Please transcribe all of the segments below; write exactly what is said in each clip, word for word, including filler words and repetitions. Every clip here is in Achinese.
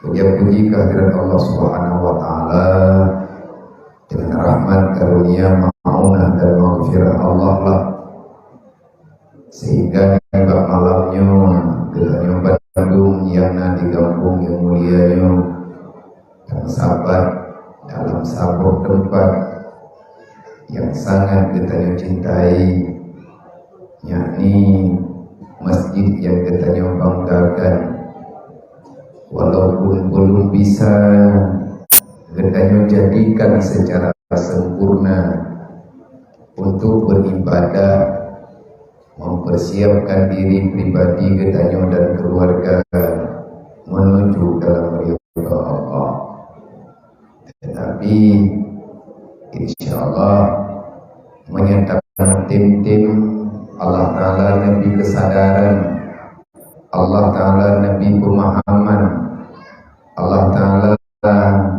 Puja-puji kehadirat Allah Subhanahu wa Ta'ala, dengan rahmat, karunia, maunah, dan maghfirah Allah lah, sehingga nibak malam nyoe geutanyoe bandum nyang na di gampông nyang mulia nyoe, dan sabat dalam saboh teumpat nyang sangat geutanyoe cintai, yakni masjid nyang geutanyoe banggakan. Walaupun belum bisa geutanyoe jadikan secara sempurna untuk beribadah, mempersiapkan diri pribadi geutanyoe dan keluarga menuju dalam ridha Allah. Tetapi, insya Allah, meunyoe tatem-tem, Allah Ta'ala neubri kesadaran, Allah Ta'ala neubri pemahaman, Allah Ta'ala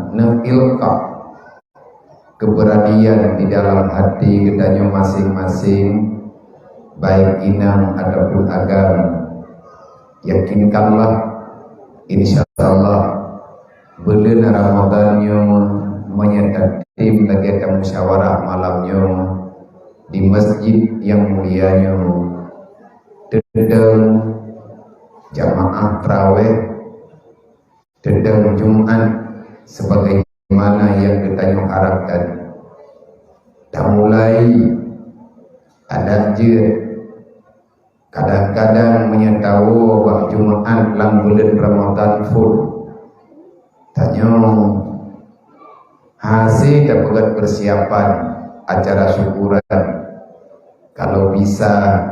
neukilkah keberanian di dalam hati geutanyoe masing-masing, baik inong ataupun agam. Yakinkanlah, insya Allah, buleuen Ramadhan nyoe meunyoe tatem lagée tamusyawarah malam nyoe di masjid nyang mulia nyoe, teudong jamaah tarawih, teudong Jumat sebagaimana nyang geutanyoe harapkan. Tamulai adat jeuet. Kadang-kadang meunyoe tawoe bak Jumat lam buleuen Ramadhan phon, tanyoe hase tapeugét persiapan acara syukuran. Kalau bisa,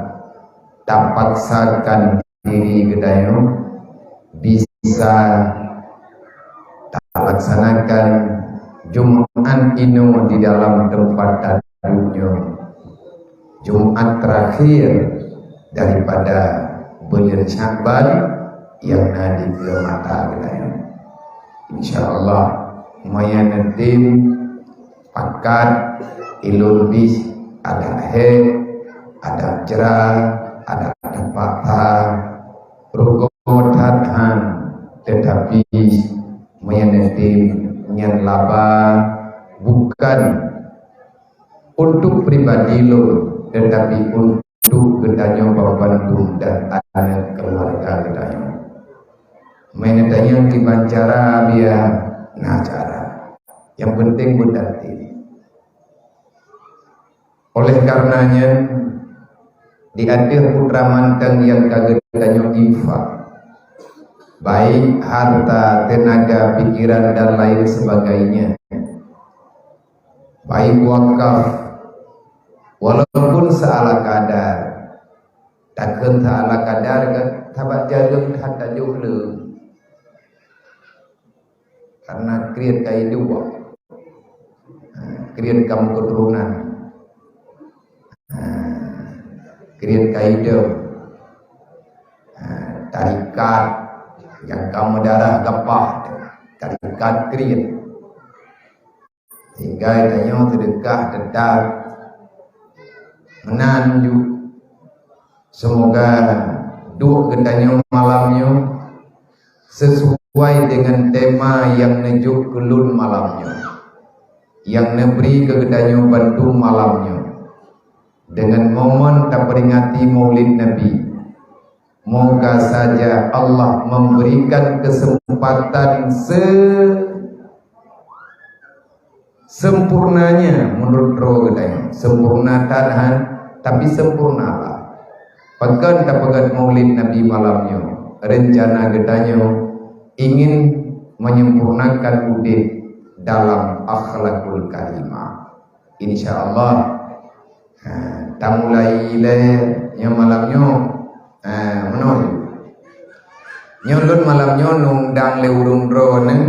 tapaksakan diri geutanyoe bisa talaksanakan Jumat inoe di dalam teumpat taduek nyoe, Jumat terakhir daripada buleuen Syakban nyang na dikeue mata geutanyoe. Insya Allah, meunyoe neutem pakat, ilôn bih adak hék, adak jra, adak teupaksa, rugoe that han, teutapi meunyoe neutem nyan laba bukan untuk pribadi lôn, teutapi untuk geutanyoe banmandum dan aneuk keuluwarga geutanyoe. Meunyoe neutanyong kiban cara, biar na cara. Nyang peunteng beutertib. Oleh kareuna nyan, di ateueh putra mantong nyang ka geutanyoe infak, baik harta, teunaga, pikiran, dan lain sebagainya, baik wakaf, walaupun seala kadar, takheun seala kadar kan, sabab jareueng that tajôh le. Karena kriet ka iduek. Ha, kriet ka meuketurunan. Ha, kriet ka idong. Ha, tarikat nyang ka meudarah gapah, tarikat kriet. Sehingga tanyoe seudeukah teutap meunan ju. Seumoga duek geutanyoe malam nyoe sesuai dengan tema nyang neujok keu lôn malam nyoe, nyang neubri keu geutanyoe bandum malam nyoe, dengan momen taperingati Maulid Nabi. Moga saja Allah memberikan kesempatan se-, sempurnanya menurut droe geutanyoe. Sempurna that han, tapi sempurnalah. Pakon tapeugét Maulid Nabi malam nyoe? Rencana geutanyoe ingin menyempurnakan udeb dalam akhlakul karimah. Insya Allah. Ha, tamulai lé nyoe malam nyoe. Ha, meunoe. Nyoe lôn malam nyoe neundang lé ureuëng droeneuh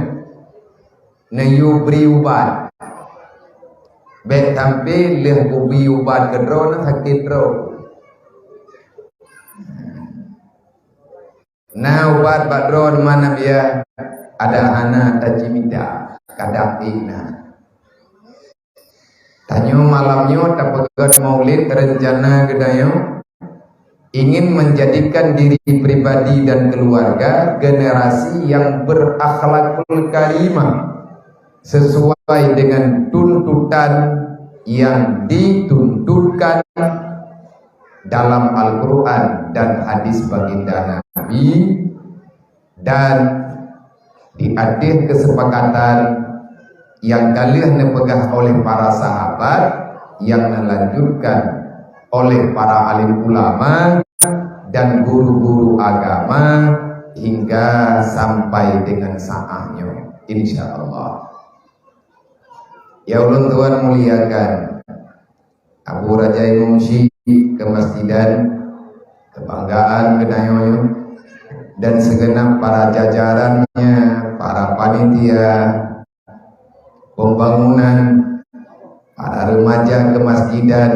neuyue bri ubat. Bék sampai lheueh geubri ubat keu droeneuh sakét droe. Na ubat bak droeneuh mana biya ada hana tacimita, kadang ék na. Tanyoe malam nyoe tapeugét Maulid rencana geutanyoe ingin menjadikan diri pribadi dan keluarga generasi yang berakhlakul karimah, sesuai dengan tuntutan yang dituntutkan dalam Al-Quran dan hadis baginda Nabi, dan di akhir kesepakatan yang ka lheueh neupeugah oleh para sahabat, yang neulanjutkan oleh para alim ulama dan guru-guru agama hingga sampai dengan saat nyoe, insya Allah. Ya ulôn tuan muliakan, Abu Raja Imum Syik Kemasjidan, kebanggaan geutanyoe, dan segenap para jajarannya, para panitia pembangunan, para remaja kemasjidan,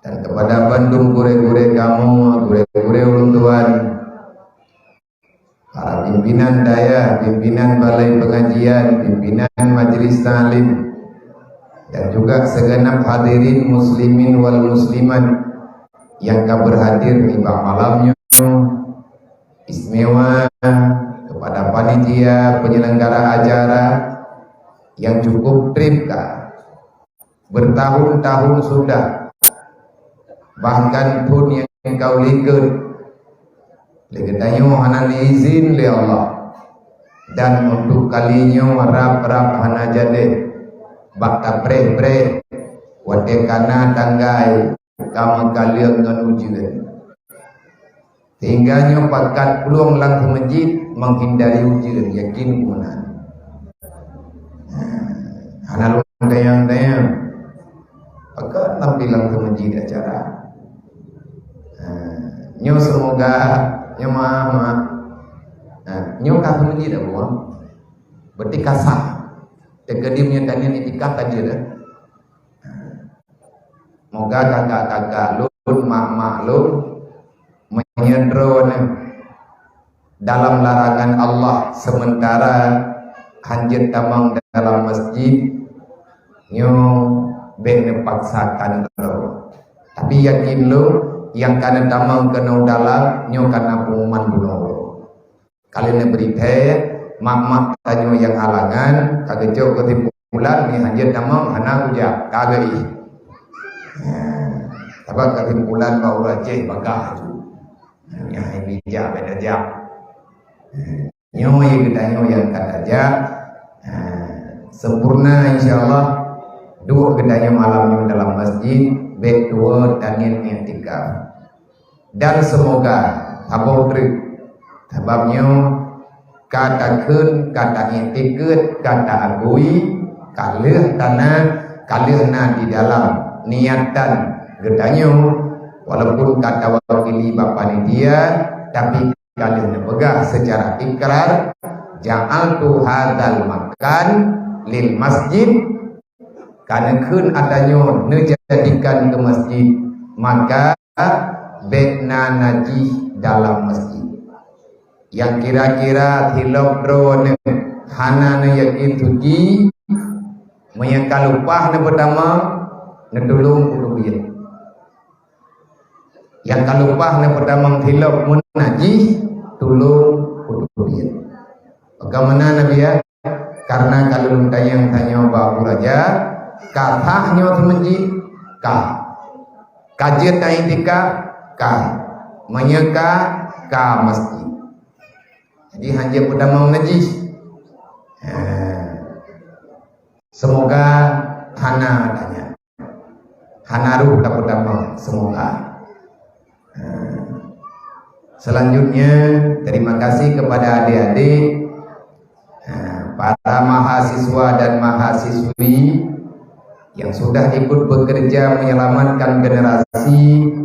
dan kepada bandum gurée-gurée kamoe, gurée-gurée ulôn tuan, para pimpinan dayah, pimpinan balai pengajian, pimpinan majelis taklim, dan juga segenap hadirin muslimin wal muslimat yang ka berhadir di bak malam nyoe, istimewa kepada panitia penyelenggara acara yang cukup trip ka bertahun-tahun sudah, bahkan thôn nyang ka likot, lé geutanyoe hana neuizin lé Allah. Dan untuk kali nyoe rab-rab hana jadi, bak tapreh-preh, watée kana tanggai ka meukaleueng ngon ujeuen. Sehingga nyoe pakat plueng lam seumeujid menghindari ujeuen, yakin meunan. Hana lôn tanyong-tanyong. Pakat lam bilang seumeujid acara. Ha, nyoe semoga, nyoe maaf, maaf. Ha, nyoe ka seumeujid dah buang. Berarti ka sah. Teukeudi meunyoe tanyoe iktikaf ka jeuet dah. Moga kakak-kakak lôn, mak-mak lôn, meunyoe droeneuh dalam larangan Allah sementara hanjeuet tamong dalam masjid, nyoe bék neupaksakan droe. Tapi yakin lôn, nyang ka neutamong keunoe dalam, nyoe ka na pengumuman bunoe. Ka lheueh neubri thée, mak-mak tanyoe nyang halangan, ka geucok keusimpulan, nyoe hanjeuet tamong hana kujak, ka geuieng. Sabab keusimpulan bak ureuëng Aceh bagah tu. Nyang hai bijak beda jak. Nyoe geutanyoe nyang ka tajak, sempurna insya Allah. Duek geutanyoe malam nyoe dalam masjid, bék tuwoe tangieng iktikaf. Dan seumoga saboh treuk. Sabab nyoe ka takheun, ka taiktikeuet, ka taakui, ka lheueh tana, ka lheueh na di dalam niatan geutanyoe, walaupun ka tawakili bak panitia, tapi ka lheueh neupeugah seucara ikrar, "Ja'altu hadzal makan lil masjid." Ka neukheun ata nyoe neujadikan keu masjid, maka bék na najih dalam masjid. Nyang kira-kira silop droeneuh hana neuyakin suci, meunyoe ka lumpah neupeutamong, neutulông peuteubiet. Nyang ka lumpah neupeutamong silop meunajih, tulông peuteubiet. Bagaimana Nabi ya? Karena kalau lôn tanyong tanyoe bak Abu Raja, ka sah nyoe seumeujid, ka. Ka jeuet na iktikaf, ka. Meunyoe ka, ka masjid. Jadi hanjeuet peutamong najih. Ha. Semoga hana tanya. Hana ruh tapeutamong, semoga. Ha. Selanjutnya, terima kasih kepada adik-adik, ha, para mahasiswa dan mahasiswi yang sudah ikut bekerja menyelamatkan generasi.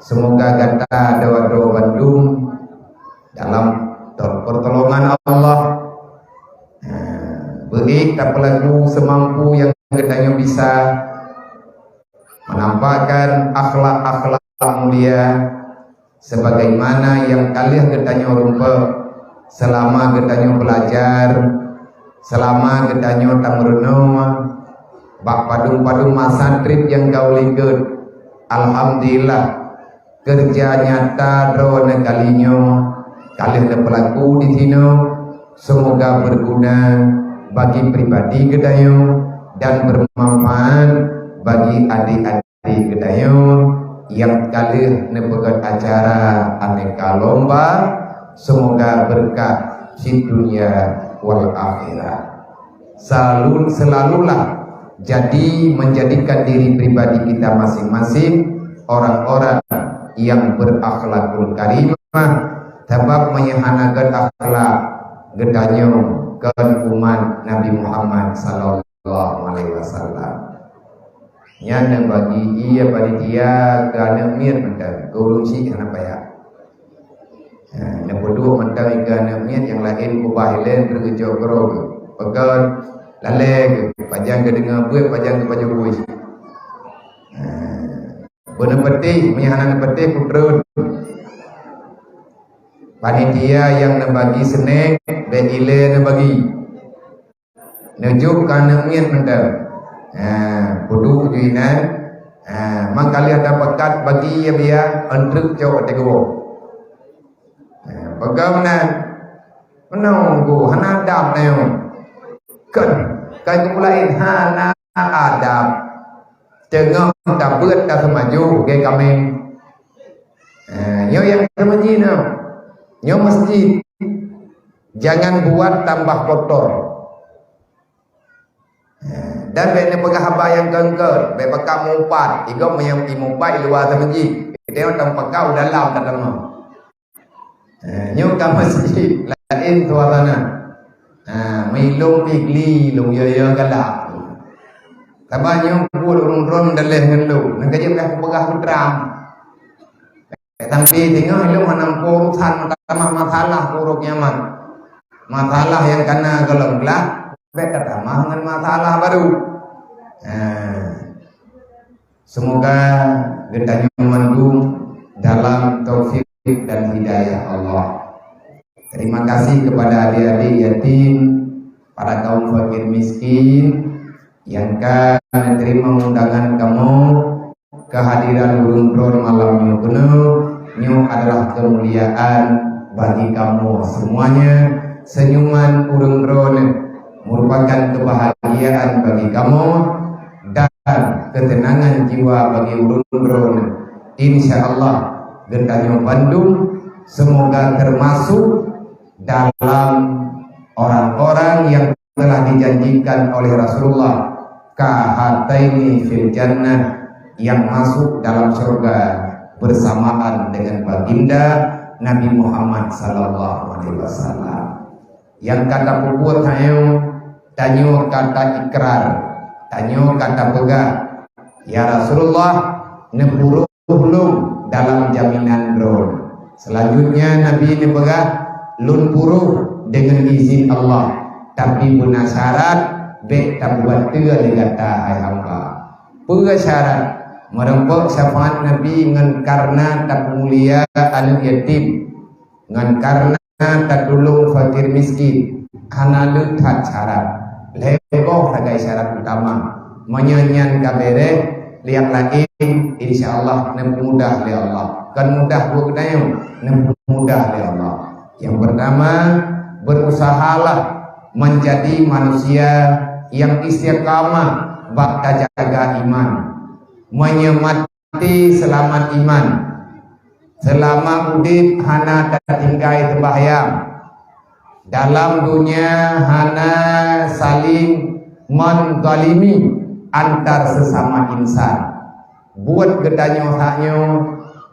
Semoga gata droe-droe bandum dalam ter-, pertolongan Allah. Ha, beuék tapeulagu seumampu nyang geutanyoe bisa, menampakkan akhlak-akhlak mulia sebagaimana nyang ka lheueh geutanyoe rumpok selama geutanyoe beulajar, selama geutanyoe tameurunoe bak padum-padum masa treb nyang ka u likot. Alhamdulillah, keureuja nyata droeneuh kali nyoe ka lheueh neupeulaku di sinoe, seumoga beuguna bagi pribadi geutanyoe dan beumanfaat bagi adik-adik geutanyoe nyang ka lheueh neupeugét acara aneka lomba. Seumoga beureukat di dunia wal akhirat. Selalu, selalulah jadi menjadikan diri pribadi kita masing-masing orang-orang yang berakhlakul karimah, sabab meunyoe hana gét akhlak geutanyoe kon umat Nabi Muhammad sallallahu alaihi wasallam. Nyan neubagi ie panitia keu aneuk miet mantong, keu ureueng chik hana payah. Ha, neupeuduek mantong ie keu aneuk miet, nyang laén kubah ilée treuk geucok keudroe. Pakon lalée geuh, pajan geudeungoe beuet, pajan geupajoh bui. Ha, beuneupeuteh, meunyoe hana neupeuteh, putreun. Panitia nyang neubagi snèk, bèk ilée neubagi. Neujok keu aneuk miet mantong. Ha, peuduek ju inan. Ha, mangkali ada peugah bagi ie bia, treuk cok watèe geuwoe. Ha, peugah meunan. Meunan geuh, hana adab na nyoe. Kon, kai geupeulaén hana adab. Teungoh tabeuet taseumajoh lagèe kaméng. Ha, nyoe nyang keu masjid nyoe. Nyoe masjid. Jangan buat tambah kotor. Dan bèk neupeugah haba nyang keungkeut, bèk pakat meuupat. Igob meunyoe imupat i luwa teumeuji, geutanyoe tamupat u dalam tatamong. Eh, nyoe ka masjid, laén suasana. Ha, meulông pih gli lông yo-yo galak. Saba nyoe buet ureueng droeneuh daleh ngon lông, nyang ka jeuet ka peugah putra. Tapi teungoh ilông hana muphom urusan, tamah masalah buruk nyaman. Masalah nyang kana gohlom glah, bèk tatamah ngon masalah baru. Nah, semoga geutanyoe mandum dalam taufik dan hidayah Allah. Terima kasih kepada adik-adik yatim, para kaum fakir miskin, nyang ka meuteurimong undangan kamoe kehadiran ureueng droeneuh malam nyoe keunoe, nyoe adalah keumuliaan bagi kamoe semuanya. Senyuman ureueng droeneuh meurupakan keubahagiaan bagi kamoe dan keuteunangan jiwa bagi ureueng droeneuh. Insya Allah, geutanyoe bandum semoga teumasok dalam orang-orang yang telah dijanjikan oleh Rasulullah, "Kahataini fil jannah," yang masuk dalam surga bersamaan dengan baginda Nabi Muhammad sallallahu alaihi wasallam. Nyang ka tapeubuet tanyoe, tanyoe ka taikrar, tanyoe ka tapeugah, "Ya Rasulullah, neupuruh lôn dalam jaminan droe." Selanjutnya Nabi neupeugah, "Lôn puruh deungon izin Allah, tapi beuna syarat bèk tapeubateue lé gata, hai hamba." Peue syarat? Meurumpok syafaat Nabi ngon kareuna tapeumulia aneuk yatim, ngon kareuna tatulông fakir miskin, hana le that syarat. Lhèe boh sagai syarat utama. Meunyoe nyan ka bèrèh, nyang laén, insya Allah, neupeumudah lé Allah. Kon mudah buet geutanyoe, neupeumudah lé Allah. Yang pertama, berusahalah menjadi manusia yang istiqamah bak tajaga iman. Meunyoe mat- Mati seulamat iman, seulamat udép hana tatinggai seumbahyang, dalam dunia hana saling menzalimi antar sesama insan. Buet geutanyoe saát nyoe,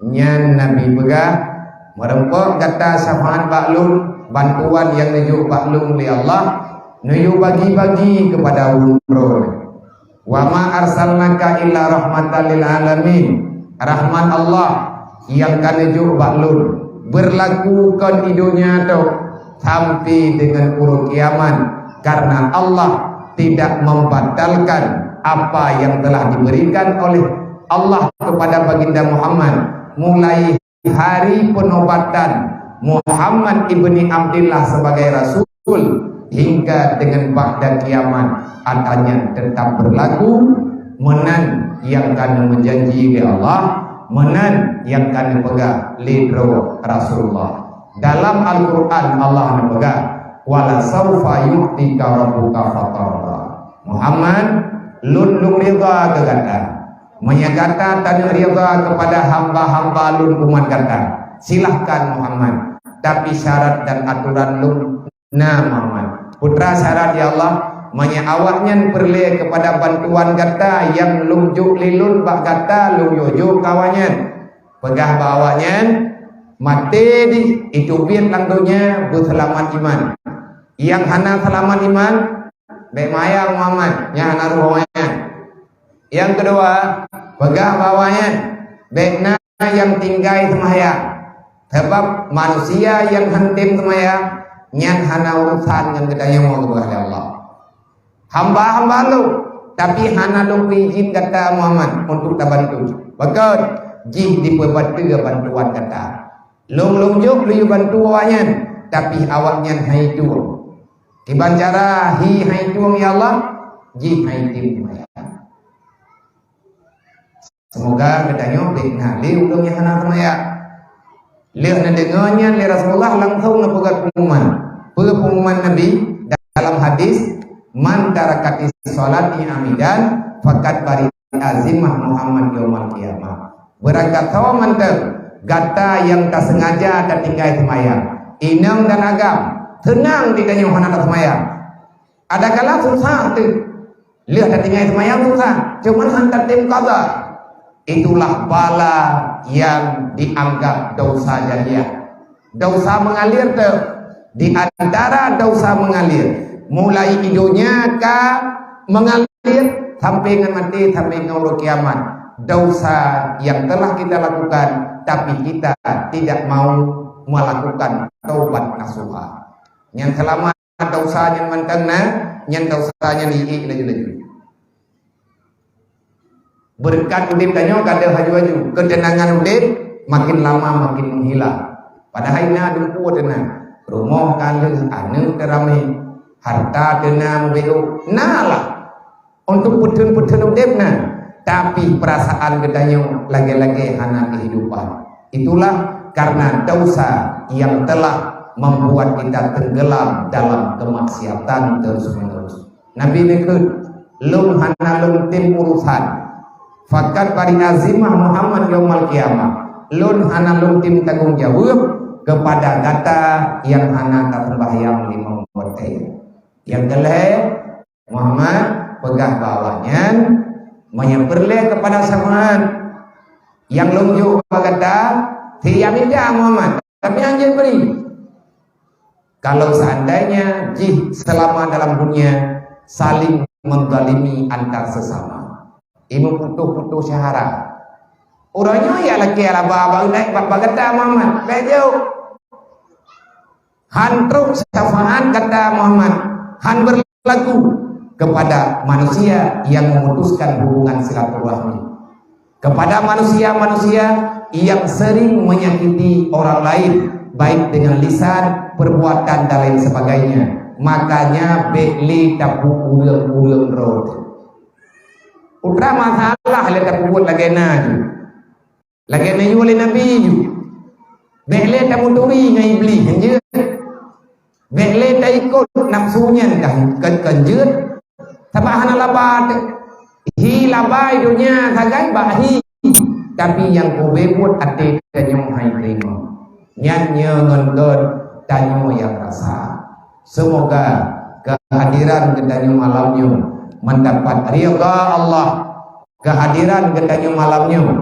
nyan Nabi peugah, "Meurumpok gata syafaat bak lôn, bantuan nyang neujok bak lôn lé Allah, neuyue bagi-bagi keupada ulôn droe." "Wa ma arsalnaka illa rahmatan lil alamin." Rahmat Allah nyang ka neujok bak lôn beurlaku kon di donya tok sampai deungon uroe kiamat, karena Allah tidak membatalkan apa yang telah diberikan oleh Allah kepada Baginda Muhammad, mulai hari penobatan Muhammad ibni Abdillah sebagai rasul hingga dengan ba'da kiamat, atanyan tetap berlaku. Meunan nyang ka neumeujanji lé Allah, Meunan nyang ka neupeugah lé droe Rasulullah. Dalam Al-Qur'an Allah neupeugah, "Wala saufa yu'tika rabbuka fatarda." Muhammad, lôn lôn ridha keu gata. Meunyoe gata taneuk ridha kepada hamba-hamba lôn umat gata, silahkan Muhammad. Tapi syarat dan aturan lôn na Muhammad. Peue teuma syarat, ya Allah, meunyoe awaknyan peureulée kepada bantuan gata nyang lôn jok lé lôn bak gata, lôn jok keu awaknyan. Peugah bak awaknyan, maté di itu biet lam donya beuseulamat iman. Nyang hana seulamat iman, bék mayang Muhammad, nyan hana roh awaknyan. Nyang keudua, peugah bak awaknyan, bék na nyang tinggai seumayang. Sabab manusia nyang hántom seumayang, nyan hana urusan ngon geutanyoe, geupeugah lé Allah. Hamba-hamba lôn, tapi hana lôn peuizin gata Muhammad untuk tabantu. Pakon, jih dipeubateue bantuan gata. Lôn lôn jok lôn bantu awaknyan, tapi awaknyan hai tueng. Kiban cara hi hai tueng, ya Allah, jih hai tueng. Semoga geutanyoe bék na lé ureuëng nyang hana seumayang. Lheueh neudeungoe nyan lé Rasulullah, langsung neupeugot pengumuman. Peue pengumuman Nabi dalam hadis, "Man tarakatis sholati amidan faqad bari'a zimmah Muhammad yaumal qiyamah." Beurangkasoe mantong gata nyang taseungaja tatinggai seumayang, inong dan agam, seunang di tanyoe hana taseumayang. Adakala susah teuh. Lheueh tatinggai seumayang susah, cuman han tatem qadha. Itulah bala nyang dianggap dosa jariah. Dosa mengalir teuh. Di antara dosa mengalir, mulai i donya ka mengalir sampai ngon maté, sampai ngon uroe kiamat. Dosa yang telah kita lakukan, tapi kita tidak mau melakukan taubat nasuha. Nyang seulamat dosa nyan mantong na, nyan dosa nyan iék laju-laju. Beureukat udeb tanyoe gadôh laju-laju, keuteunangan udeb makin lama makin menghilang. Padahai na dumpeue teuh na, rumoh ka lheueh, aneuëk teuh ramé, harta teuh na meubeuet, na lah. Untuk peutheun-peutheun udeb na, tapi peurasaan geutanyoe lagée-lagée hana keuhidupan. Itulah karena dosa yang telah membuat kita tenggelam dalam kemaksiatan terus-menerus. Nabi neukheun, "Lôn hana lôn tem urusan. Faqad bari'a zimmah Muhammad yaumal qiyamah. Lôn hana lôn tem tanggong jaweueb kepada gata nyang hana taseumbahyang limong watée." Nyang keu lhée, Muhammad, peugah bak awaknyan, meunyoe peureulée keupada syafaat nyang lôn jok bak gata, siap mita Muhammad, tapi hana jeuet bri. Kalau seandainya jih selama dalam dunia saling menzalimi antar sesama, imeuputoh-putoh syahara. Uroe nyoe ya lakée laba bak gata Muhammad, bék jok. Han trok syafaat gata Muhammad, han berlaku kepada manusia yang memutuskan hubungan silaturahmi. Kepada manusia-manusia yang sering menyakiti orang lain, baik dengan lisan, perbuatan, dan lain sebagainya. Makanya bék lé tapeubuet ureuëng-ureuëng droe. Ulama salah lé tapeubuet lagée na jih. Lagée neuyue lé Nabi jih, bék lé tameuturi ngon Iblih, hanjeuet. Bék lé taikot nafsu nyan, ka, ka, ka jeuet. Sabab hana laba teuh. Hi laba i donya sagai bak hi, tapi nyang ubé buet até tanyoe hai teurimong. Nyan nyoe ngon gét tanyoe nyang rasa. Semoga kehadiran geutanyoe malam nyoe mendapat ridha Allah. Kehadiran geutanyoe malam nyoe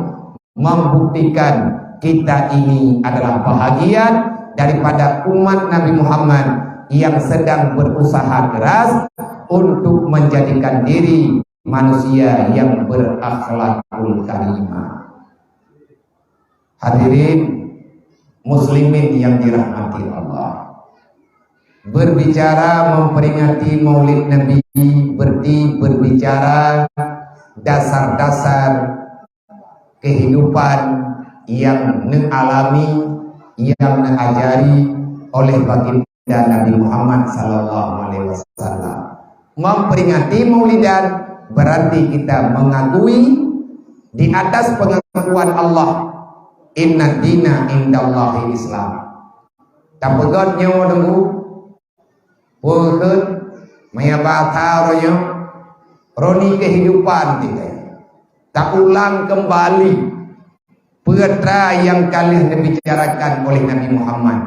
membuktikan kita ini adalah bahagian daripada umat Nabi Muhammad yang sedang berusaha keras untuk menjadikan diri manusia yang berakhlakul karimah. Hadirin muslimin yang dirahmati Allah. Berbicara memperingati Maulid Nabi berarti berbicara dasar-dasar kehidupan yang neualami, yang neuajari oleh baginda Nabi Muhammad sallallahu alaihi wasallam. Memperingati Maulidan berarti kita mengakui di atas pengakuan Allah, "Inna dina indallahil Islam." Tapeugöt nyoe deungon peue kheun maya basa uroe nyoe, roni kehidupan kita. Taulang kembali peue nyang ka lheueh dibicarakan oleh Nabi Muhammad.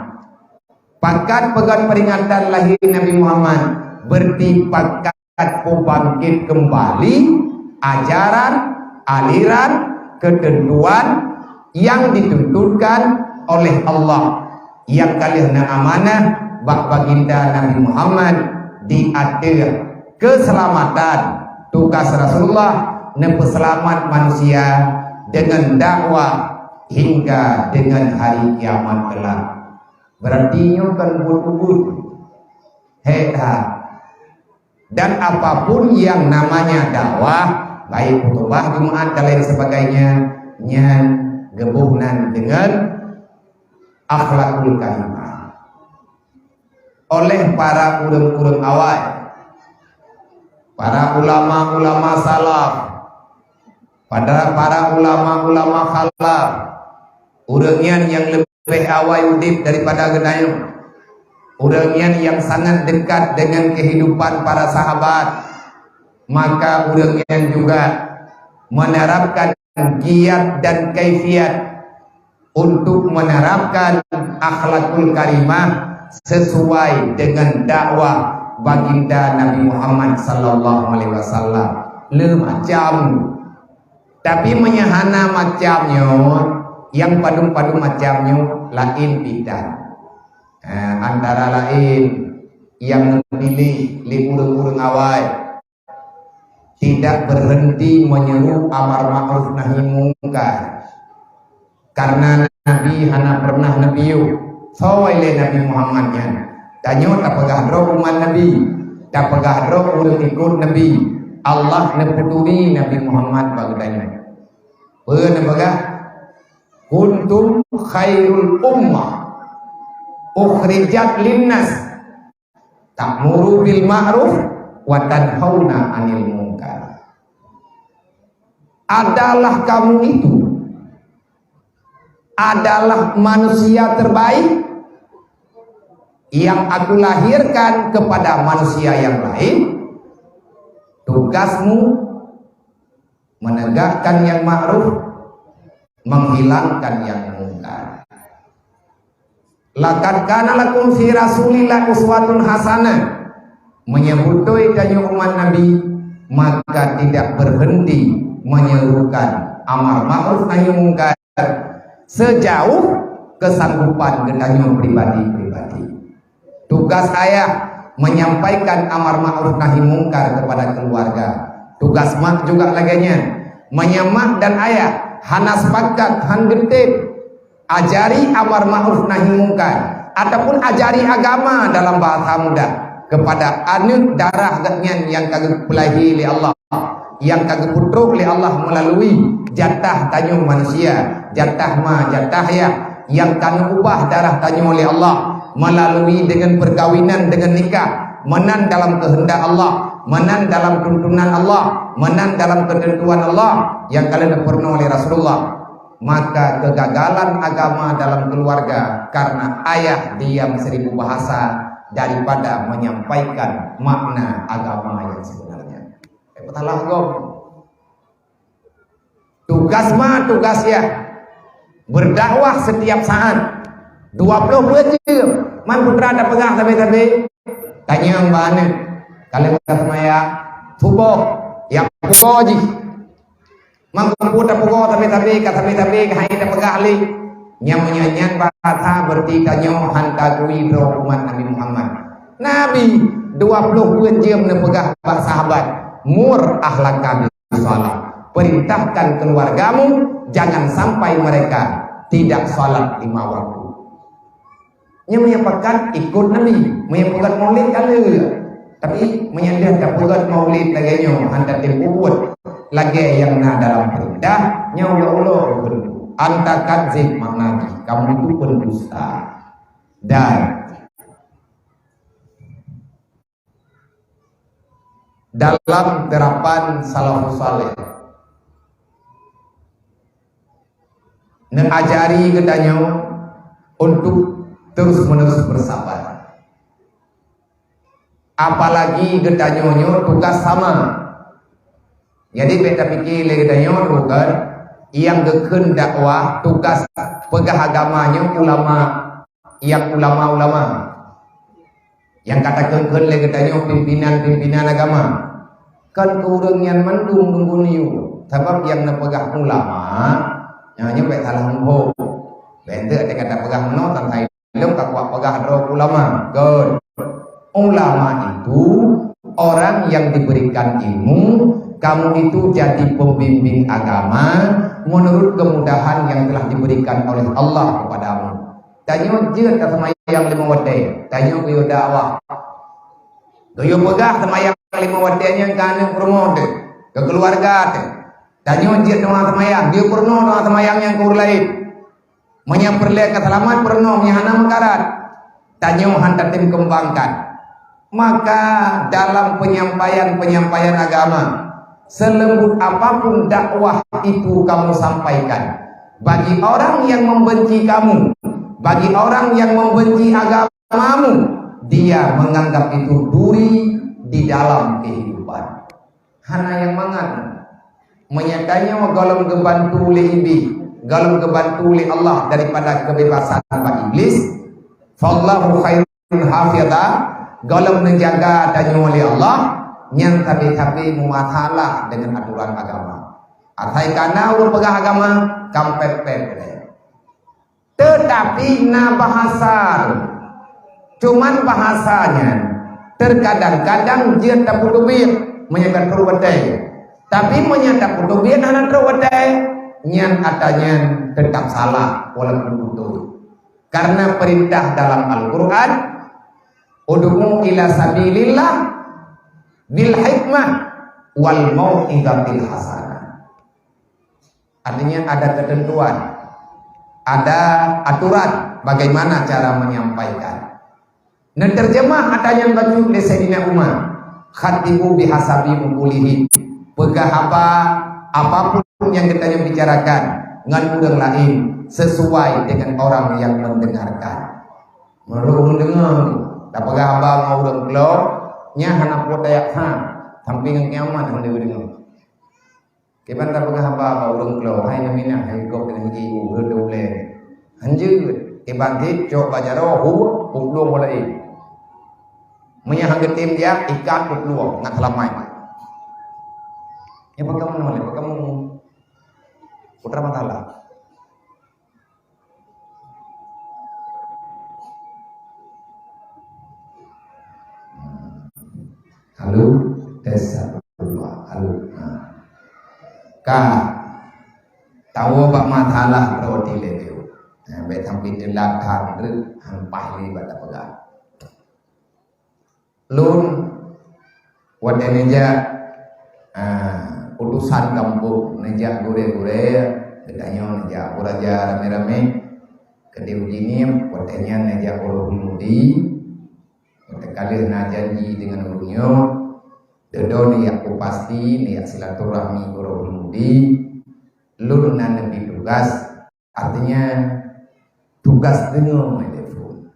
Pakat peugöt peringatan lahé Nabi Muhammad, berarti pakat peubangkét kembali ajaran, aliran, keuteuntuan nyang dituntunkan oleh Allah nyang ka lheueh na amanah bak baginda Nabi Muhammad di ateueh keuseulamatan. Tugas Rasulullah neupeuseulamat manusia deungon dakwah hingga deungon hari kiamat kelak. Berarti nyoe kon buet-buet. Hé that. Dan apapun yang namanya dakwah, baik khutbah Jumat dan lain sebagainya, nyan geuboh nan deungon akhlakul karimah. Oleh para ureuëng-ureuëng awai, para ulama-ulama salaf, pada para ulama-ulama khalaf, ureuëng nyan nyang leubeh awai udeb daripada geutanyoe, ureuëng nyan nyang sangat dekat dengan kehidupan para sahabat, maka ureuëng nyan juga menerapkan giat dan kaifiat untuk menerapkan akhlakul karimah sesuai dengan dakwah baginda Nabi Muhammad sallallahu alaihi wasallam. Le macam. Tapi meunyo hana macam nyoe, nyang padum-padum macam nyoe laén bidan. Eh, antara laén nyang neupiléh lé ureuëng-ureuëng awai, tidak berhenti menyeru amar ma'ruf nahi mungkar. Karena Nabi hana pernah neupiôh. Soe lé Nabi Muhammad nyan? Tanyoe tapeugah droe umat Nabi, tapeugah droe ureuëng ikot Nabi. Allah neupeuturi Nabi Muhammad bak geutanyoe. Peue neupeugah? "Kuntum khairul ummah ukhrijat linnas, ta'muru bil ma'ruf wa tanhauna 'anil munkar." Adalah kamu itu adalah manusia terbaik yang aku lahirkan kepada manusia yang lain. Tugasmu menegakkan yang ma'ruf, menghilangkan yang mungkar. "Laqad kana lakum fi Rasulillah uswatun hasanah." Meunyo beutôi tanyoe umat Nabi, maka tidak berhenti menyerukan amar ma'ruf nahi mungkar sejauh kesanggupan geutanyoe pribadi-pribadi. Tugas ayah menyampaikan amar ma'ruf nahi mungkar kepada keluarga. Tugas mak juga lagée nyan. Meunyo mak dan ayah hana sepakat, han geutem ajari amar ma'ruf nahi mungkar ataupun ajari agama dalam bahasa mudah kepada aneuk darah geuhnyan nyang ka geupeulahé lé Allah, nyang ka geupeutrok lé Allah meulalu jatah tanyoe manusia, jatah ma, jatah yah, nyang ka neuubah darah tanyoe lé Allah meulalu deungon perkawinan, deungon nikah, meunan dalam keuheundak Allah, meunan dalam tuntunan Allah, meunan dalam keuteuntuan Allah nyang ka lheueh neupeurunoe lé Rasulullah. Maka kegagalan agama dalam keluarga karena ayah diam seribu bahasa daripada menyampaikan makna agama yang sebenarnya. Eh, salah gom. Tugas ma, tugas yah. Berdakwah setiap saat. Dua ploh buet jeuem. Man putra tapeugah sabe-sabe. Tanyong bak aneuk. Ka lheueh ka seumayang suboh, nyang pugoe jih. Mangko tapeugoe sabe-sabe, ka sabe-sabe ka hai tapeugah lé. Nyang meunyan bahasa berarti tanyoe han tagui droe umat Nabi Muhammad. Nabi dua ploh buet jeuem neupeugah bak sahabat, "Mur ahlaka bis shalah." Perintahkan keluargamu jangan sampai mereka tidak salat lima waktu. Nyang meunyo pakat ikot Nabi, meunyo peugöt maulid ka lheueh. Tapi meunyo lheueh tapeugöt maulid lagèe nyoe, han tatem peubuet lagèe nyang na dalam peurintah, nyoe ya Allah, anta kadzib, makna jih kamu itu pendusta. Dan dalam terapan salafus saleh, neuajari geutanyoe untuk terus-menerus bersabar. Apalagi geutanyoe nyoe tugas sama. Jadi, bèk tapike lé geutanyoe, bukan, nyang geukheun dakwah, tugas peugah agama nyoe ulama, nyang ulama-ulama. Nyang ka takheun-kheun lé geutanyoe pimpinan-pimpinan agama. Kan keu ureueng nyan mandum geuyue. Sabab nyang neupeugah ulama, nyan nyoe bèk salah muphom. Bèk enteuk teuka tapeugah meunoe, tan hai lôn ka kuat peugah droe ulama. Kon. Ulama itu orang yang diberikan ilmu, kamu itu jadi pembimbing agama menurut kemudahan yang telah diberikan oleh Allah kepadamu. Tanyoe jeuet taseumayang limong watèe, tanyoe geuyue dakwah. Geuyue peugah seumayang limong watèe nyan keu aneuk peurumoh teuh, keu keuluwarga teuh. Tanyoe jeuet doa seumayang, geuyue peurunoe doa seumayang nyan keu ureueng laén. Meunyoe peureulèe keu seulamat peurunoe, meunyoe hana meukarat, tanyoe han tatem keumbangkan. Maka dalam penyampaian-penyampaian agama, selembut apapun dakwah itu kamu sampaikan, bagi orang yang membenci kamu, bagi orang yang membenci agamamu, dia menganggap itu duri di dalam kehidupan. Hana nyang mangat. Meunyoe tanyoe gohlom geubantu lé Iblih, gohlom geubantu lé Allah daripada keubebasan bak Iblih, fallahu khairun hafidha, gohlom neujaga tanyoe lé Allah, nyan sabe-sabe meumasalah deungon atoran agama. Asai kana ureueng peugah agama, kam pèt-pèt. Teutapi na bahasa. Cuman bahasa nyan teukadang-kadang jeuet tapeuteubiet meunyoe ka trok watèe. Tapi meunyoe tapeuteubiet hana trok watèe, nyan atra nyan teutap salah walaupun beutôi. Karena peurintah dalam Al-Qur'an, "Ud'u ila sabilillah bil hikmah wal mau'izatil hasanah." Artinya ada ketentuan, ada aturan bagaimana cara menyampaikan. Neuterjemah atra nyan bacut lé Saidina Umar, "Khatibu bihasabi uqulihim." Peugah haba, apapun nyang geutanyoe bicarakan ngon ureueng laén sesuai dengan orang yang mendengarkan. Meunurot ureueng deungoe, tapeugah haba ngon ureueng keulôn, nyan hana peue tayak that, sampai ngon kiamat hana deungoe. Kiban tapeugah haba bak ureueng keulôn, "Hai neuminah, hai gob deungon ié u, heuet ulèe." Hanjeuet, kiban jih cok bak jaroe, hu, peuplueng ulèe. Meunyoe han geutem jak, ikat peuplueng, ngat seulamat. Nyan pakon meunoe lé, pakon meunoe. Putra Matala. Halo, tes satu, dua. Halo. Ha. Ka. Tawoe bak masalah roti lé. Nah, bèk sampai telat han reuet, han paih lé bak tapeugah. Lôn watèe neujak, ah, utosan gampông, neujak gurèe-gurèe, geutanyoe neujak Abu Raja ramé-ramé, keudéh uji niem, watèe nyan neujak Ulôn Mudi, watèe ka lheueh na janji deungon ureueng nyoe, dudoe neujak Bupati, neujak silaturahmi Ulôn Mudi, lôn na neubi tugas, artinya tugas deungoe telepon.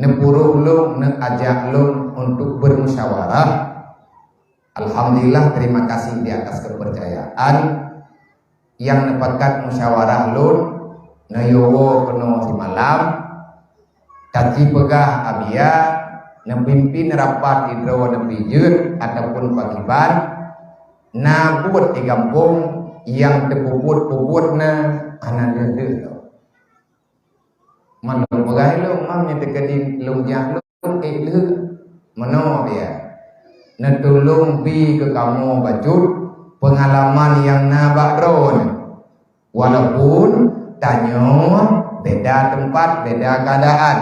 Neupuruh lôn, neuajak lôn untuk bermusyawarah. Alhamdulillah, terima kasih di atas kepercayaan. Nyang neupakat musyawarah lôn, neuyue woe keunoe simalam, taci peugah abia, neupimpin rapat sidroe neubi jeuet ataupun pakriban, na buet di gampông nyang teupubuet-pubuet na hana deuh-deuh lom. Man lôn peugah ilôn, man nyang teukeudi lôn jak lôn ék lheueh. Meunoe dia. Neutulông bi keu kamoe bacut peungalaman nyang na bak droeneuh. Walaupun tanyoe beda teumpat, beda keuadaan.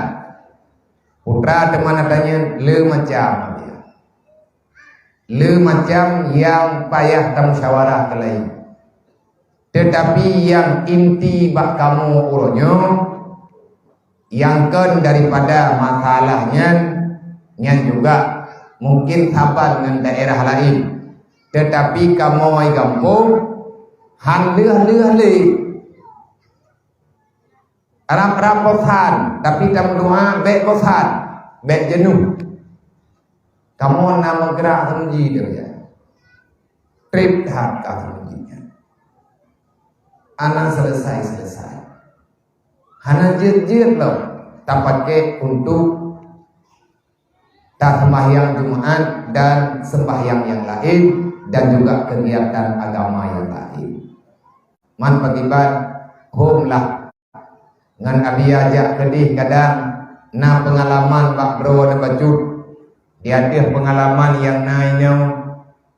Putra teuma na tanyoe le macam dia. Le macam nyang payah tamusyawarah keulayi. Teutapi nyang inti bak kamoe uroe nyoe, nyang kon daripada masalah nyan, nyan juga mungkin saban ngon daerah laén. Teutapi kamoe gampông, han lheueh-lheueh lé Rab-rab bosan, tapi tameudoa bék bosan, bék jeuneuh. Kamoe na meugrak seumeujih dia. Treb that ka seumeujih nyan. Hana selesai-selesai. Hana jeuet-jeuet lom tapaké untuk taseumbahyang Jumat dan seumbahyang nyang laén dan juga kegiatan agama nyang laén. Man pakiban hom lah ngon Abi ajak keudeh kadang na peungalaman bak droe neubacut. Di ateueh peungalaman nyang na inoe,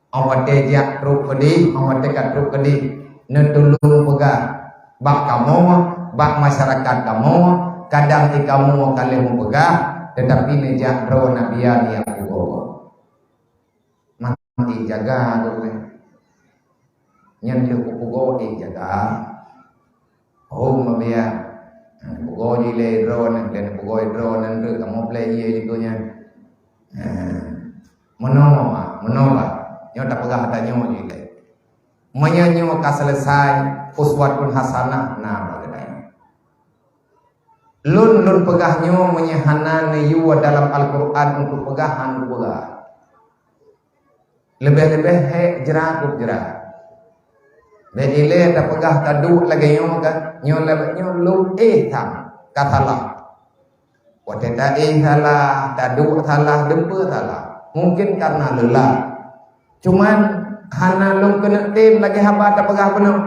óh watée jak trok keudeh, óh watée ka trok keudeh, neutulông peugah bak kamoe, bak masyarakat kamoe, kadang di kamoe ka lheueh meupeugah, teutapi neujak droe Nabi nyang kuwoe. Mantong jaga droe. Nyan lheueh kupeugah jaga. Oh, meubia. Peugah jih lé droe nyan, dan peugah droe nyan tu kamoe pleh ié jiku nyan. Ha. Meunoe, meunoe bah. Nyoe tapeugah tanyoe jih lé. Meunyoe nyoe ka selesai, uswatun hasanah na bak geutanyoe. Lôn, lôn peugah nyoe meunyoe hana neuyue dalam Al-Qur'an untuk peugah, han kupeugah. Leubeh-leubeh hék jra kub jra. Bék ilée tapeugah taduek lagée nyoe ka, nyoe lagée nyoe lôn éh tham ka salah. Watée taéh salah, taduek salah, dumpeue salah. Mungkin karena leulah. Cuman hana lôn keuneuk tem lagée haba tapeugah bunoe.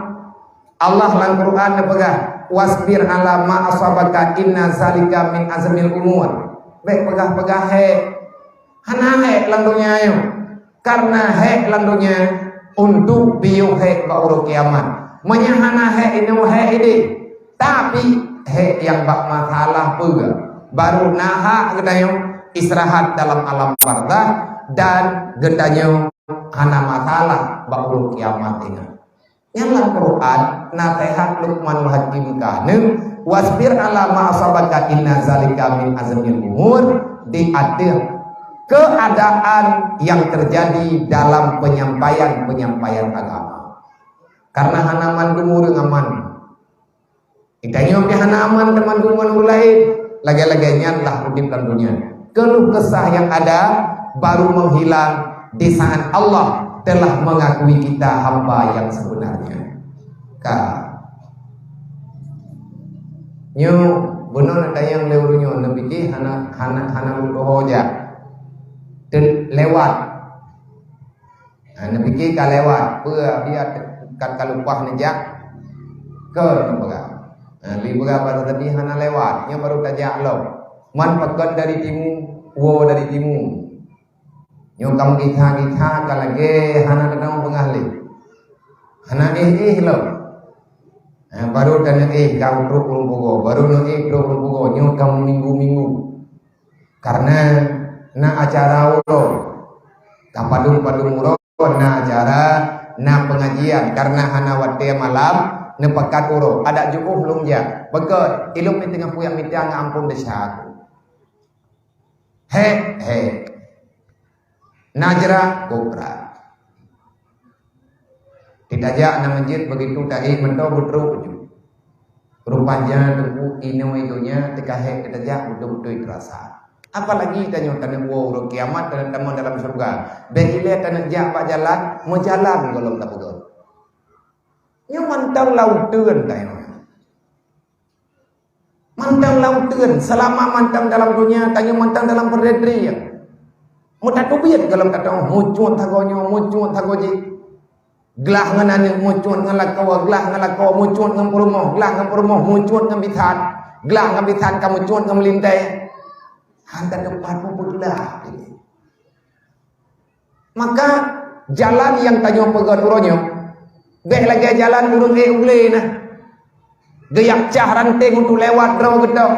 Allah lam Quran neupeugah, "Wasbir ala ma asabaka inna zalika min azmil umur." Bék peugah-peugah hék. Hana hék lam donya nyoe. Karena hék lam donya untuk piôh hék bak uroe kiamat. Meunyoe hana hék inoe hék idéh, tapi hék nyang bak masalah peue? Baru na hak geutanyoe istirahat dalam alam barzakh dan geutanyoe hana masalah bak uroe kiamat ingat. Nyan lam Quran, naseuhat Luqmanul Hakim ka neuh, "Wasbir ala ma asabaka inna zalika min azmil umur," di ateueh keadaan yang terjadi dalam penyampaian-penyampaian agama. Karena hana mandum ureuëng aman. Geutanyoe pih hana aman teuma deungon ureuëng laén. Lagée-lagée nyan lah udeb lam donya. Keluh kesah yang ada baru menghilang di saat Allah telah mengakui kita hamba yang sebenarnya. Ka. Nyoe bunoe neutanyong lé ureuëng nyoe, neupike hana, hana, hana lôn tuho jak. Teulewat. Ha, neupike ka lewat, peue biet ka, ka lumpah neujak, keu neupeugah. Ha, lé peugah bak tadi hana lewat, nyoe baru tajak lom. Man pakon dari timu, woe dari timu. Nyoe ka meugisa-gisa ka lagée hana teudeungoe peugah lé. Hana éh-éh lom. Ha, baru taneuk éh ka trok ureuëng pugoe, baru neuk éh trok ureuëng pugoe, nyoe ka minggu-minggu. Karena na acara uroe, ka padum-padum uroe na acara, na pengajian. Karena hana watée malam, neupakat uroe. Adak jiôh lôn jak. Beugét, ilôn meuteungoh kuyak mita ngon ampôn desya. Hék, hék. Na jra, kobra. Di tajak na masjid begitu taéh mantong beutrok ju. Rupanya teungku inoe donya teuka hék keu tajak beutôi-beutôi teurasa. Apalagi tanyoe taneuk woe uroe kiamat dan tamong dalam syurga. Bék ilée taneuk jak bak jalan, meujalan gohlom tapeugah. Nyoe mantong lam uteuen tanyoe. Mantong lam uteuen, seulama mantong dalam donya, tanyoe mantong dalam peureudri. Meutateubiet gohlom tateuoh, mucuet sagoe nyoe, mucuet sagoe jih. Glah ngon aneuk, mucuet ngon lakoe, glah ngon lakoe, mucuet ngon peurumoh, glah ngon peurumoh, mucuet ngon bisan, glah ngon bisan ka mucuet ngon meulintée. Hana teumpat mupeuglah. Maka jalan nyang tanyoe peugét uroe nyoe, bék lagée jalan ureuëng ék ulée na. Geuyab cah ranting untuk lewat droe geutok.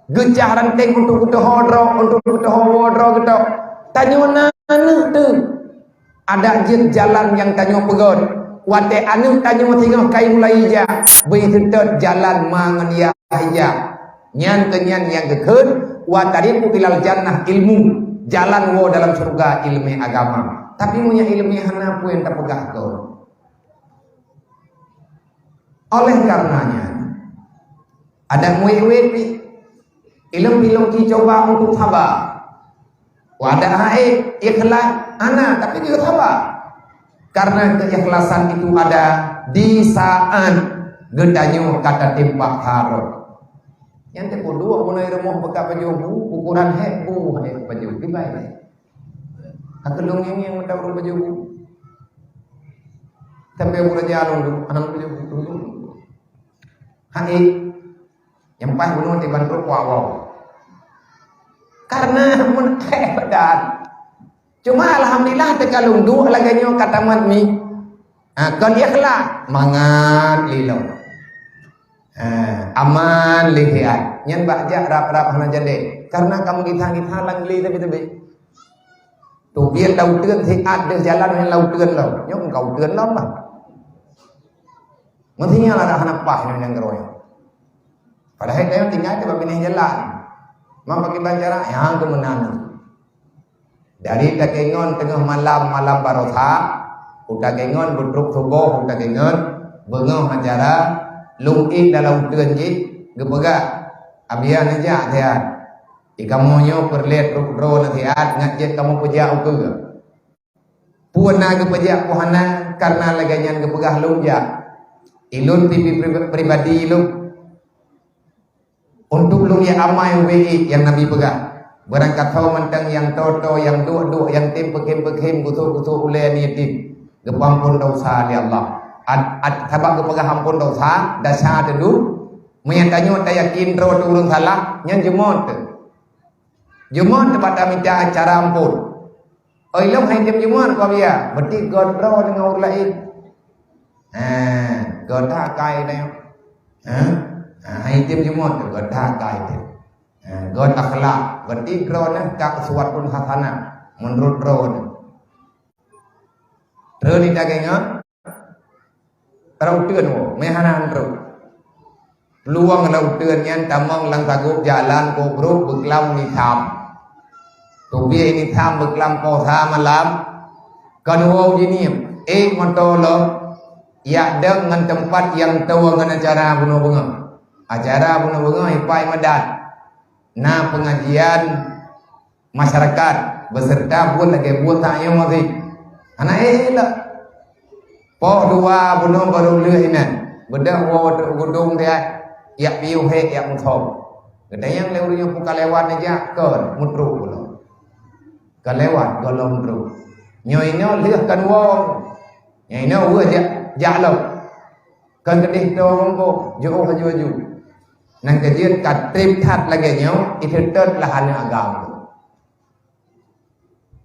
Geucah ranting untuk geutuho droe, untuk geutuho woe droe geutok. Tanyoe na aneuk teuh. Adak jeuet jalan nyang tanyoe peugét. Watée aneuk tanyoe singoh ka mulai ijak, beuiseutôt jalan ma ngon yah ijak. Nyan keuh nyan nyang geukheun, "Wa tariqu ilal jannah ilmu." Jalan woe dalam syeuruga iéleumé agama. Tapi meunyoe iéleumé hana peue nyang tapeugah keu. Oleh karenanya, Adak muet-muet pih. Ilong-ilong ci coba untuk saba. Wadah hai ikhlas, hana, tapi juga saba. Karena keikhlasan itu ada di saat geutanyoe ka tatimpa harot. Nyang teupeue dua bunoe rumoh beuka pajoh bu, ukuran hek bu, hek pajoh, dibai. Aku lông nyang nyang meudaur pajoh bu. Tapi aku raja lông tu, anak pajoh bu. Hai, nyang paih bunoe tiban trok wawau. Karena mun hek badan. Cuma alhamdulillah teuka lông duek lagée nyoe ka tamat mi. Ha, kon ikhlas, mangat lilong. Ha, aman lé hiat. Nyan bak jak rab-rab hana jadi. Karena kamu githa-githa lang lé tapi-tapi. Tu biet lauteun siat deh jalan nyan lauteun lom. Nyoe ka uteun lom bah. Meusinya lah hana paih nyoe nyang keurôi. Padahai tanyoe tinggai di babineh jalan. Mang pakiban cara nyang keu meunan. Dari takengon teungoh malam, malam barosa, u takengon beutrok suboh, u takengon beungoh acara, lông ék dalam uteuen jih geupeugah, "Abian neujak siat. Di kamoe nyoe peureulée trok droe na siat, ngat jeuet kamoe peujak ukeue." Peue na geupeujak peue hana, karna lagée nyan geupeugah lông jak. Ilôn pipi pri-, pribadi lôn. Untuk lôn ya amai ubé nyang Nabi peugah. Beurangkat ho mantong nyang to-to, nyang duek-duek, nyang tem peukhém-peukhém, gusok-gusok ulée ni yatim. Geupampon dosa lé Allah. Ad-, ad-, sabab geupeugah ampon dosa, dasar teudu. Meunyo tanyoe tayakin droe teuh ureuëng salah, nyan jeumot teuh. Jeumot teuh bak tamita cara ampon. Oi lom hai tem jeumot kau biya, berarti gét droe deungon ureuëng laén. Ha, gét that kai teuh. Ha? Ha, hai tem jeumot teuh gét that kai teuh. Ha, gét akhlak, berarti droe nyan ka uswatun hasanah menurut droe nyan. Terus ditagih ngon Rau teuen woe, meuhana han trok. Peuluwang rau teuen nyan tamong lam sagob jalan kobrok beuklam nisam. Teubiet nisam beuklam poh sa malam, kon woe jinieub, ék meuto lom, yak deuek ngon teumpat nyang toe ngon acara bunoe beungoh. Acara bunoe beungoh ipai madat. Na peungajian masyarakat beserta buet lagée buet tanyoe maté. Hana ék lom. Poh dua bunoe barô lheueh inan. Beudôh woe trok u geudong dia, yak piôh hék yak muthom. Geutanyong lé ureuëng nyang puka lewat neujak kon mutrok bunoe. Ka lewat gohlom mutrok. Nyoe inoe lheueh kan woe. Nyoe inoe weueh jak, jak lom. Kon keudeh toe mongko jiôh laju-laju. Nyang keujeuet ka treb that lagée nyoe, iteutot lah aneuk agam.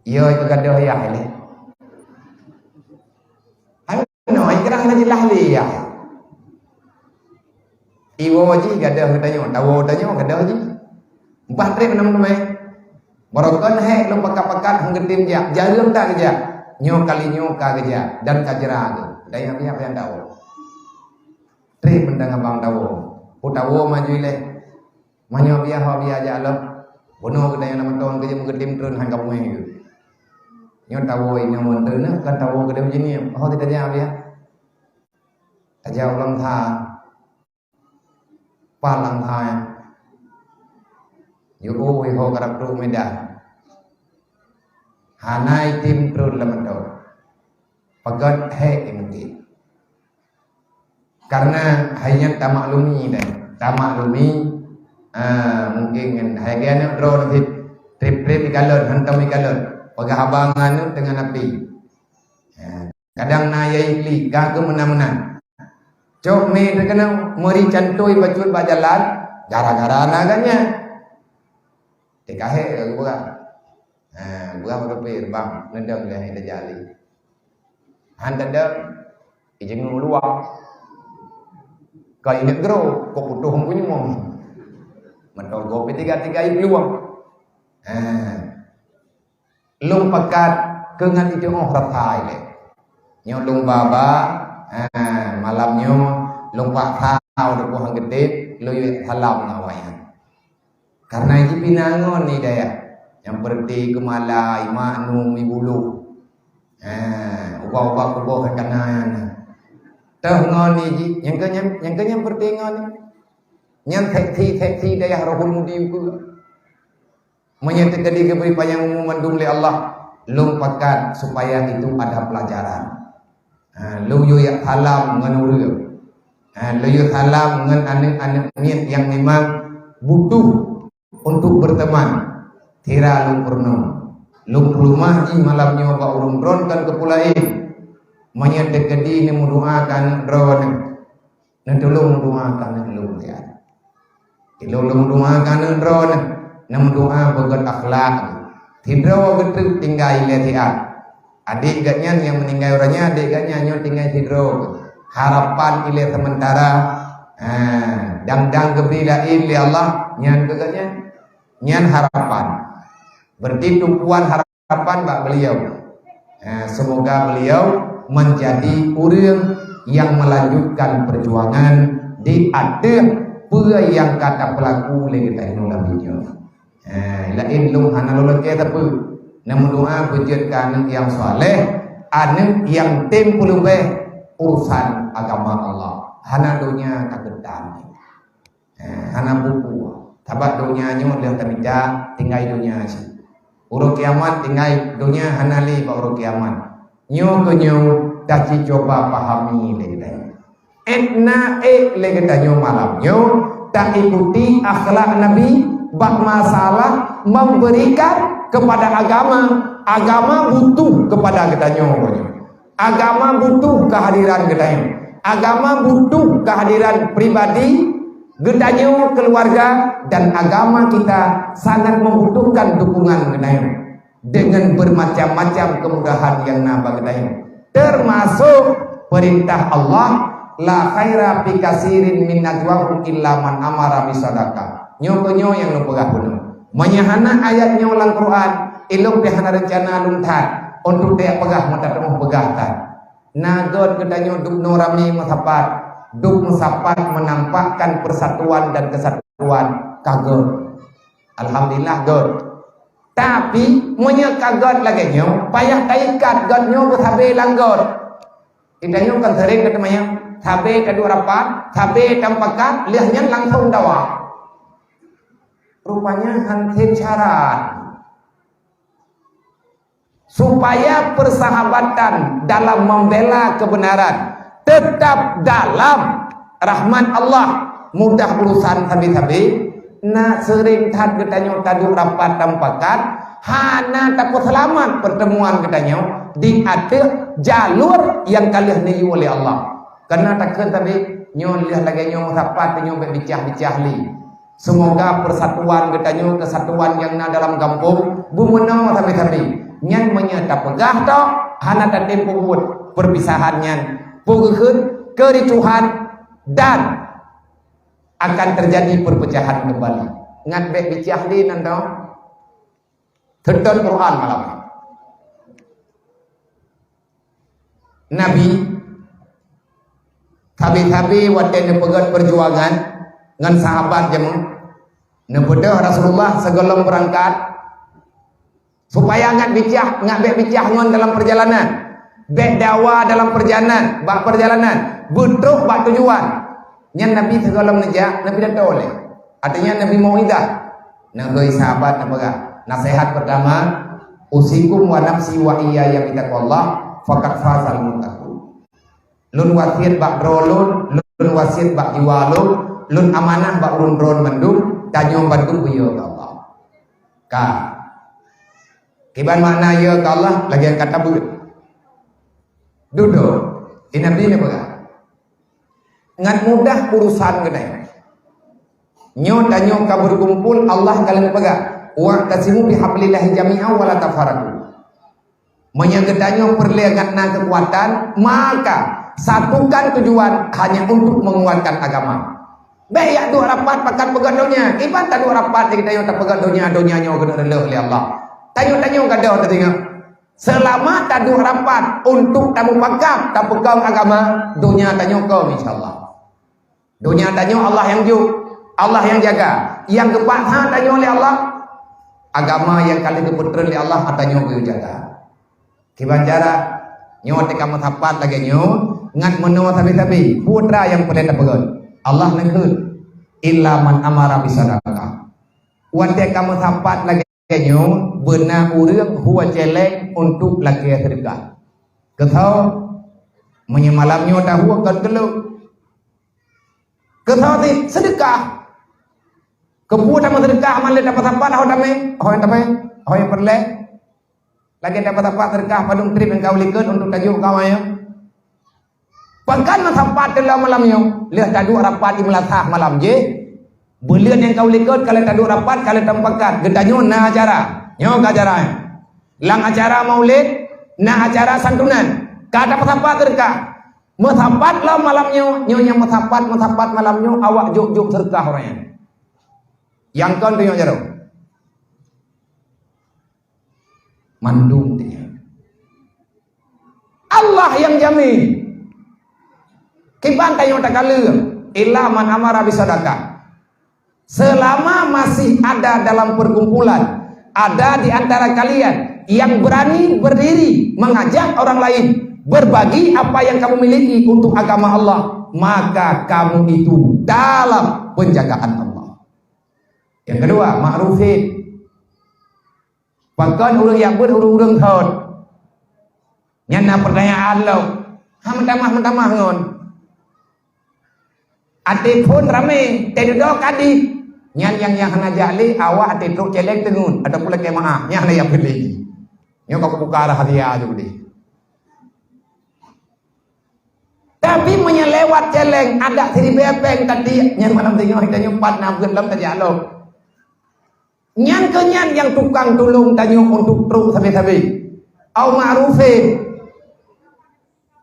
Yo, itu gadoh yah ilée. Hai no, ikrang na jeulaih lé yah. Iwoe jih gadoh geutanyoe, tawoe tanyoe gadoh jih. Bah treb nam teumé. Barokon hék lom pakat-pakat hong geutem jak, jareuem tak geujak. Nyoe kali nyoe ka geujak dan ka jra geuh. Dan nyang biak nyang tawoe. Treb mantong abang tawoe. Ku tawoe maju ilée. Meunyoe biya ho biya jak lom. Bunoe geutanyoe lam mantong keujeuet meugeudem treun han kamoe geuh. Nyoe tawoe nyoe mantong nyoe kan tawoe geutanyoe jinieub. Ho tajak biya. Tajak ulang tha. Palang hai. Yue ho karab trok Medan. Hana item treun lam mantong. Peugét hék imeudeh. Karena hai nyan tamaklumi dan tamaklumi, ah, mungkin ngon hai geuh aneuk droe cit treb-treb ikalon, hantom ikalon. Peugah haba ngon aneuk teungoh api. Ah, kadang na yai li ka keu meunan-meunan. Cok mé teukeunong meuri cantoi bacut bak jalan gara-gara na ganya. Teuka hék ka geupeugah. Ah, geupeugah bak supir, "Bang, neudong lé hai tajak li." Han tadong, ijeungeuk luwa. Ka ineuk gro, kok putôh punyueng. Meutogoe pih tiga-tiga ipeuluwang. Ha. Lôn pakat keu ngon ijeuôh rasa ilée. Nyoe lôn ba-ba, ha, malam nyoe lôn paksa u dukoh han geutem, lôn yue salam ngon awaknyan. Karena jipinangon ni dayah, nyang peureuti keumala, imaknum, ibulu. Ha, ubah-ubah kuboh kana nyan. Teuh ngon ni ji, nyang keu nyang, nyang keu nyang peureuti ngon ni. Nyan seksi-seksi dayah rohul mudi ukeue. Meunyoe teukeudi geubri panyang umu mandum lé Allah, lôn pakat supaya itu ada pelajaran. Ha, lôn yue salam ngon ureuëng. Ha, lôn yue salam ngon aneuëk-aneuëk miet nyang memang butuh untuk berteman. Sira lôn peurunoe. Lôn peuleumah jih malam nyoe bak ureuëng droeneuh kon keu peue laén. Meunyoe teukeudi neumeudoa keu aneuëk droeneuh, neutulông meudoa keu aneuëk lôn siat. Ilôn lôn meudoa keu aneuëk droeneuh, neumeudoa beugét akhlak. Sidroe geuteuk tinggai lé siat. Adék geuhnyan nyang meuninggai uroe nyan, adék geuhnyan nyoe tinggai sidroe. Harapan ilée sementara, ha, dang-dang geubri laén lé Allah, nyan keu geuhnyan. Nyan harapan. Berarti tumpuan harapan bak beliau. Ha, semoga beliau menjadi ureuëng yang melanjutkan perjuangan di ateueh peue nyang ka tapeulaku lé geutanyoe lam dunia. Ha, laén lôn hana lôn lakée sapeue. Neumeudoa beujeuet keu aneuëk nyang saleh, aneuëk nyang tem peuleubeh urusan agama Allah. Hana donya ka geutam. Ha, hana peue-peue. Sabab donya nyoe lheueh tamita, tinggai donya cit. Uroe kiamat tinggai donya hana lé bak uroe kiamat. Nyoe keuh nyoe taci cuba pahami lé geutanyoe. Ék na ék lé geutanyoe malam nyoe taikuti akhlak Nabi bak masalah memberikan kepada agama. Agama butuh kepada geutanyoe. Agama butuh kehadiran geutanyoe. Agama butuh kehadiran pribadi geutanyoe, keluarga, dan agama kita sangat membutuhkan dukungan geutanyoe dengan bermacam-macam kemudahan yang na bak geutanyoe, termasuk perintah Allah, "La khaira fi kasirin min najwahum illa man amara bisadaqah." Nyoe keuh nyoe nyang lôn peugah bunoe. Meunyoe hana ayat nyoe lam Quran, ilôn pih hana reuncana lôn that untuk tajak peugah meutateuoh peugah that. Na gét geutanyoe dub noe ramé meusapat, dub meusapat menampakkan persatuan dan kesatuan ka gét. Alhamdulillah gét. Tapi meunyoe ka gét lagée nyoe, payah taikat gét nyoe beusabé lam gét. Geutanyoe kan sering geuteumanyong, sabé taduek rapat, sabé tamupakat, lheueh nyan langsung dawa. Rupanya hana syarat. Supaya persahabatan dalam membela kebenaran tetap dalam rahmat Allah, mudah urusan sabe-sabe, na seuring that geutanyoe taduek rapat tamupakat, hana tapeuseulamat pertemuan geutanyoe di ateueh jalur nyang ka lheueh neuyue lé Allah. Kareuna takheun sabe, nyoe lheueh lagée nyoe meusapat, tanyoe bék bicah-bicah lé. Seumoga persatuan geutanyoe, kesatuan nyang na dalam gampông, beumeunoe sabe-sabe. Nyan meunyoe tapeugah tok, hana tatem peubuet, perpisahan nyan, peue geukheun, kericuhan, dan akan terjadi perpecahan kembali. Ngat bék bicah lé nan dong. Teuntôn Quran malam nyoe. Nabi, sabe-sabe watée neupeugét peujuangan ngon sahabat jameun, neubeudôh Rasulullah sigohlom beurangkat, supaya ngat bicah, ngat bék bicah ngon dalam peurjalanan, bék dawa dalam peurjalanan, bak peurjalanan, beutrok bak tujuan. Nyan Nabi sigohlom neujak, Nabi datang lé. Artinya Nabi mauizah. Neuhôi sahabat neupeugah, naseuhat peurtama, "Usikum wa nafsi wa iyaya bitaqwallah, faqad fazal muttaqun." Lôn wasiet bak droe lôn, lôn wasiet bak jiwa lôn, lôn amanah bak ureuëng droe mandum, tanyoe bandum beuyue keu Allah. Ka. Kiban makna yue keu Allah, lagée kata beuet. Dudoe, di Nabi neupeugah. Ngat mudah urusan geutanyoe. Nyoe tanyoe ka beukumpul, Allah ka lheueh peugah, "Wa'tasimu bihablillahi jami'a wa la tafarraqu." Meunyoe geutanyoe peureulée ngat na keukuatan, maka satukan tujuan hanya untuk menguatkan agama. Bék yak duek rapat pakat peugét donya. Kiban taduek rapat di geutanyoe tapeugét donya, donya nyoe keuneuk reuloh lé Allah. Tanyoe-tanyoe gadôh teudeungoe. Seulama taduek rapat untuk tamupakat, tapeukong agama, donya tanyoe kong, insya Allah. Donya tanyoe Allah nyang jok, Allah nyang jaga. Nyang geupaksa tanyoe lé Allah, agama nyang ka lheueh geupeutreun lé Allah, tanyoe geujaga. Kiban cara nyoe teuka meusapat lagée nyoe, ngat meunoe sabe-sabe, peue teuma nyang peureulée tapeugét. Allah neukheun, illa man amara bisadaqah. Watée ka meusapat lagée nyoe, beuna ureuëng hue céléng untuk lakée seudeukah. Keusoe, meunyoe malam nyoe tahue kon keu lôn. Keusoe cit seudeukah. Keupeue tameuseudekah man lé tapeusapat ho tamé, ho nyang tamé, ho nyang peureulée? Lagée tapeusapat seudeukah padum treb nyang ka u likot untuk tajok keu awaknyan. Pakon meusapat teulom malam nyoe, lheueh taduek rapat di meulasah malam jih. Buleuen nyang ka u likot ka lheueh taduek rapat, ka lheueh tamupakat, geutanyoe na acara. Nyoe ka acara nyan. Lam acara maulid, na acara santunan. Ka tapeusapat seudeukah. Meusapat lom malam nyoe, nyoe nyang meusapat, meusapat malam nyoe, awak jok-jok seudeukah ureuëng nyan. Nyang kon tunyok jaroe. Mandum tunyok. Allah nyang jamin. Kiban tanyoe takaleueng, illa man amara bisadaqah. Selama masih ada dalam perkumpulan, ada di antara kalian yang berani berdiri mengajak orang lain berbagi apa yang kamu miliki untuk agama Allah, maka kamu itu dalam penjagaan Allah. Yang kedua, ma'rufin. Pakon ureuëng jak beuet ureuëng-ureuëng thon? Nyan na peurtanyaan lom. Ha meutamah-meutamah ngon. Até phon ramé, teududoe kadit. Nyan nyang, nyang hana jak lé, awak até trok céléng teungeut ataupun lakée meu'ah. Nyan hana jak beuet lé. Nyoe ka kubuka rahsia jih udeh. Tapi meunyoe lewat céléng, adak siribée péng tadi, nyan malam singoh kita nyumpat na beuet lom tajak lom. Nyan keuh nyan nyang tukang tulông tanyoe untuk trok sabe-sabe. Au ma'rufin.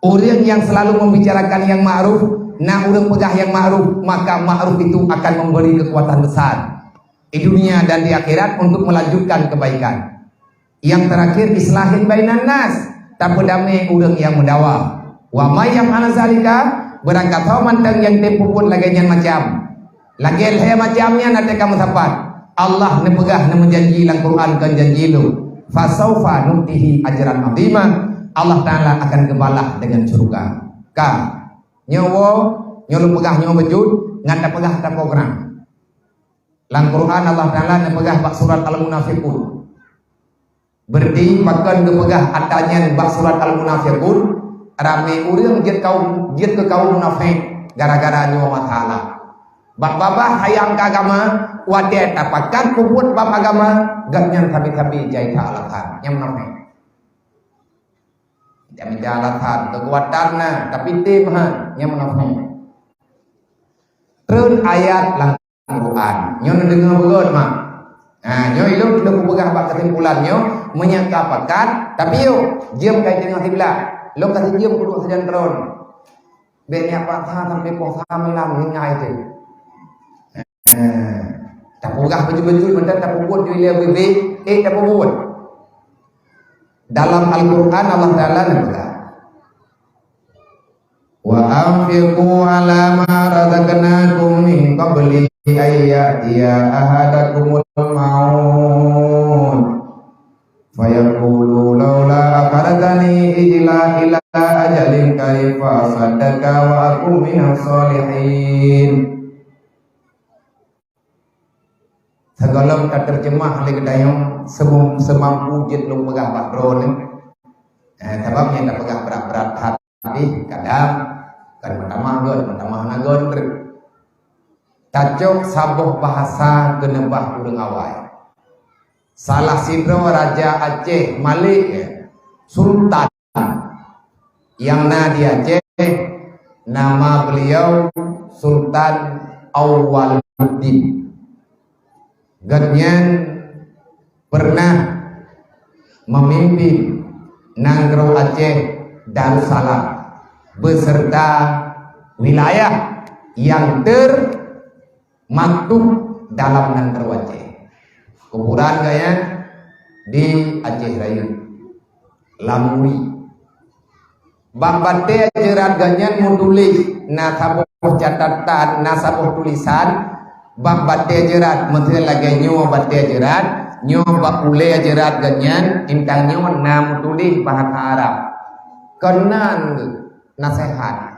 Ureuëng yang selalu membicarakan yang ma'ruf, na ureuëng peugah yang ma'ruf, maka ma'ruf itu akan memberi kekuatan besar di dunia dan di akhirat untuk melanjutkan kebaikan. Yang terakhir, islahin bainan nas, tapeudamé ureuëng nyang meudawa. Wa may yaf'al zalika, beurangkasoe mantong nyang tem peubuet lagée nyan macam. Lagée lhée macam nyan até ka meusapat. Allah neupeugah neumeujanji lam Quran kon janji lôn. Fasaufa nu'tihi ajran azima. Allah Taala akan geubalah dengan syurga. Ka. Nyoe woe, nyoe lôn peugah nyoe beujeuet, ngat tapeugah tapeue keunan. Lam Quran Allah Taala neupeugah bak surat Al-Munafiqun. Berarti pakon geupeugah ata nyan bak surat Al-Munafiqun, ramé ureuëng jeuet kaum, jeuet keu kaum munafék gara-gara nyoe masalah. Bak babah sayang keu agama, watée tapakat peubuet bab agama, gobnyan sabe-sabe jai that alasan. Nyang munafék. Mita-mita alasan, keukuatan na, tapi tem han, nyang munafék. Treun ayat lam Quran. Nyoe neudeungoe beurot, mak. Ha, nyoe ilôn lôn kupeugah bak keusimpulan nyoe, meunyoe ka pakat, tapi yuk, jeuem kai teungoh siblah. Lôn ka sijeuem kuduek sijan droen. Bék niat paksa sampai poh sa malam ningai teuh. Ha, tapeugah beutôi-beutôi, mantong tapeubuet di ilée bibit, eh, tapeubuet. Dalam Al-Quran Allah Taala neupeugah, "Wa anfiqu ala ma razaqnakum min qabli an ya'tiya ahadakumul maut. Fayaqulu laula akhartani ila, ila ajalin qarib fa asaddaqa wa akun minas salihin." Sigohlom tateurjeumah lé geutanyoe semum-, seumampu jeuet lôn peugah bak droeneuh. Eh, sabab nyang tapeugah brat-brat that. Tapi kadang kan meutamah gon, meutamah na gon treuk. Tacok saboh bahasa keuneubah ureuëng awai. Salah sidroe raja Aceh Malik, ya, sultan nyang na di Aceh, nama beliau Sultan Awaluddin. Gobnyan pernah memimpin nanggroe Aceh Darussalam beserta wilayah yang termaktub dalam nanggroe Aceh. Kuburan gobnyan di Aceh Rayeuk, Lamui. Bak batée jeurat gobnyan meutuléh na saboh catatan, na saboh tulisan. Bak batée jeurat, meuteun lagée nyoe batée jeurat, nyoe bak ulée jeurat gobnyan, intang nyoe na meutuléh bahasa Arab. Keunan naseuhat.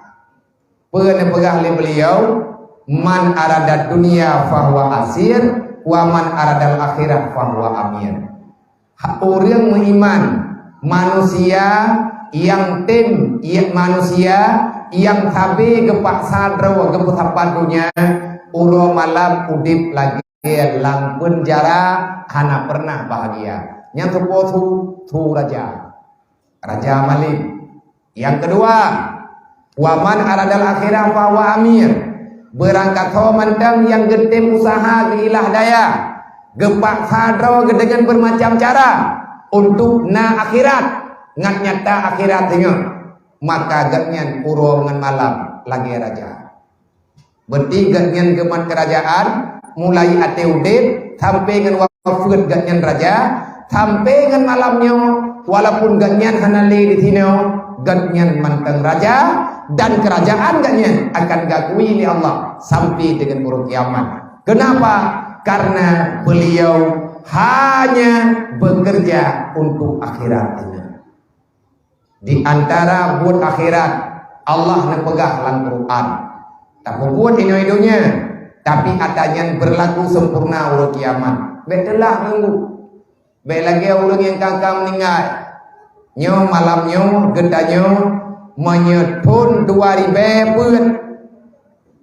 Peue neupeugah lé beuliau? "Man aradad dunya fahuwa asir, wa man aradal akhirah fahuwa amir." Ureuëng meuiman, manusia nyang tem, manusia nyang sabe geupaksa droe geupeusapat donya, uroe malam udeb lagée lam peunjara, hana pernah bahagia. Nyang teupeue su, su raja. Raja malem. Nyang keudua, "Wa man aradal akhirah fahuwa amir." Beurangkasoe mantong nyang geutem useuha geuilah daya, geupaksa droe geuh deungon beureumacam cara untuk na akhirat, ngat nyata akhirat singoh, maka gobnyan uroe ngon malam lagée raja. Berarti gobnyan geumat keurajeuen, mulai até udeb sampai ngon wafeuet gobnyan raja, sampai ngon malam nyoe, walaupun gobnyan hana lé disinoe, gobnyan mantong raja, dan keurajeuen gobnyan akan geuakui lé Allah sampai deungon uroe kiamat. Kenapa? Karena beliau hanya bekerja untuk akhirat. Di antara buet akhirat, Allah neupeugah lam Quran, tapeubuet inoe donya, tapi atra nyan beurlaku sempurna uroe kiamat. Bék teulah nunggu. Bék lagée ureuëng nyang ka-ka meuninggai. Nyoe malam nyoe geutanyoe meunyoe thon dua ribée peuet.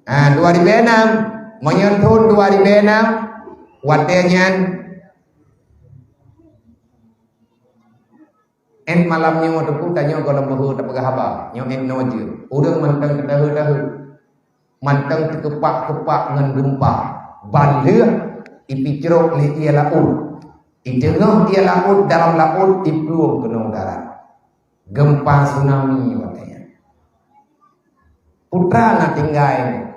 Ha, dua ribée nam. Meunyoe thon dua ribée nam, watée nyan, en malam nyoe teupeu tanyoe gohlom beuhe tapeugah haba. Nyoe en noe jeuet. Ureuëng mantong teutaheu-taheu. Mantong teukeupak-keupak ngon geumpa. Ban lheueh ipicrok lé ié laôt. Iteungoh ié laôt dalam laôt iplueng keunoe darat. Geumpa tsunami watée nyan. Peue na tinggai.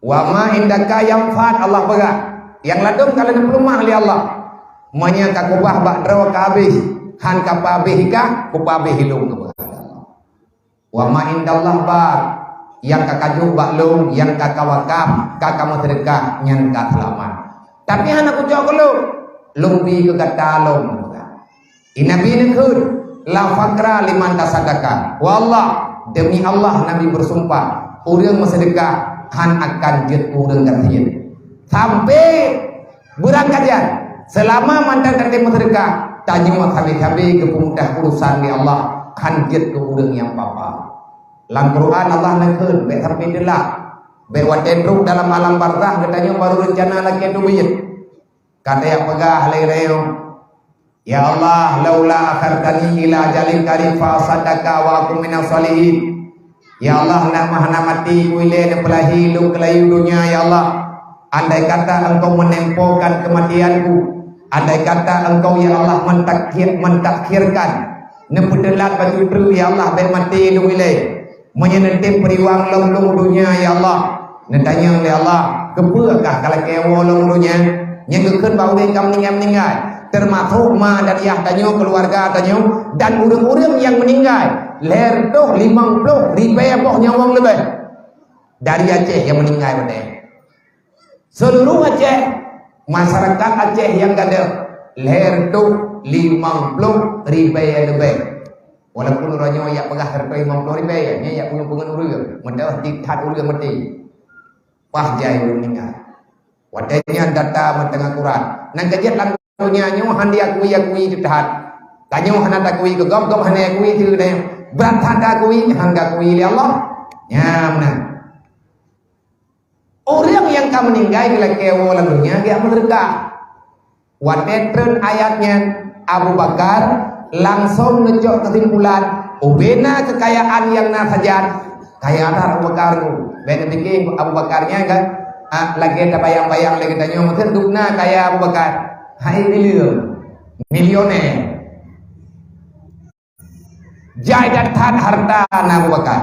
"Wa ma indaka yanfad," Allah peugah. Nyang ladôm ka lheueh neupeuleumah lé Allah. Meunyoe ka keubah bak droe ka habéh, han ka peuhabéh kah, kupeuhabéh lôn, geupeugah lé Allah. "Wa ma indallah baq," nyang ka kajok bak lôn, nyang ka kawakaf, ka kameuseudeukah, nyan ka seulamat. Tapi hana kucok keu lôn, lôn bi keu gata lom. Di Nabi neukheun, "La faqra liman tasaddaqa." Wallah, demi Allah Nabi beusumpah, ureuëng meuseudeukah han akan jeuet keu ureuëng gasien. Sampai beurangkajan, seulama mantong tatem meuseudeukah, tanyoe sabe-sabe geupeumudah urusan lé Allah, han jeuet keu ureuëng nyang papa. Lam Quran Allah neukheun, bék sampai teulat. Bék watée trok dalam alam barzakh geutanyoe baru reuncana lakée teubiet. Ka teupeugah lé rayeuk, "Ya Allah, laula akhartani ila ajalin qarib fa asaddaqa wa akun minas shalihin." Ya Allah, nak mah hana maté ku ilée neupeulahé lôn keu layue donya, ya Allah. Andai kata Engkau menempokan kematianku, andai kata Engkau, ya Allah, mentakhir-, mentakhirkan, neupeuteulat bacut treuk, ya Allah, bék maté lôn ilée. Meunyoe neutem peuriwang lom lôn donya, ya Allah, neutanyong lé Allah, "Keupeue kah ka lakée woe lôn donya?" Nyang geukheun bak ureuëng ka meuninggai-meuninggai, teumasok ma dan yah tanyoe, keuluwarga tanyoe, dan ureuëng-ureuëng nyang meuninggai, lhée reutôh limong ploh ribée boh nyawöng leubeh dari Aceh nyang meuninggai watée. Seuluruh Aceh, masyarakat Aceh nyang gadôh, lhée reutôh limong ploh ribée leubeh. Walaupun uroe nyoe jak peugah reutôh limong ploh ribée, nyan jak peungeut-peungeut ureuëng, meudaoh jih that ureuëng maté. Paih jai ureuëng meuninggai. Watée nyan data mantong akurat. Nyang ka jeuet lam donya nyoe han diakui-akui teuh that. Tanyoe hana takui keu gob, gob hana akui keu tanyoe. Brat that takui, han geukui lé Allah. Nyan meunan. Ureuëng nyang ka meuninggai geulakée woe lam donya geujak meuseudeukah. Watée treun ayat nyan, Abu Bakar langsong neucok keusimpulan, ubena keukayaan nyang na sajan, kaya that Abu Bakar tu. Bék neupike Abu Bakar nyan kan, ah, lagée tabayang-bayang lé geutanyoe, meukeusut dubna kaya Abu Bakar. Hai, milionea. Jai that hareuta na Abu Bakar.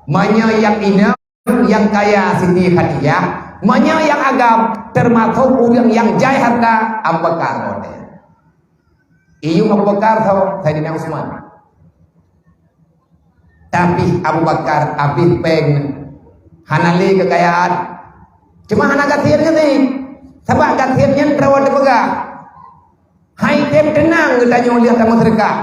Meunyoe nyang inong nyang kaya Siti Khadijah, meunyoe nyang agam teumasok ureuëng nyang jai hareuta Abu Bakar. Iyup Abu Bakar saboh Saidina Utsman. Tapi Abu Bakar habéh péng, hana lé keukayaan. Cuma hana gasien geuh, sabab gasien nyan teurawat teupeugah. Hai tem teunang geutanyoe lheueh tameuseudeukah,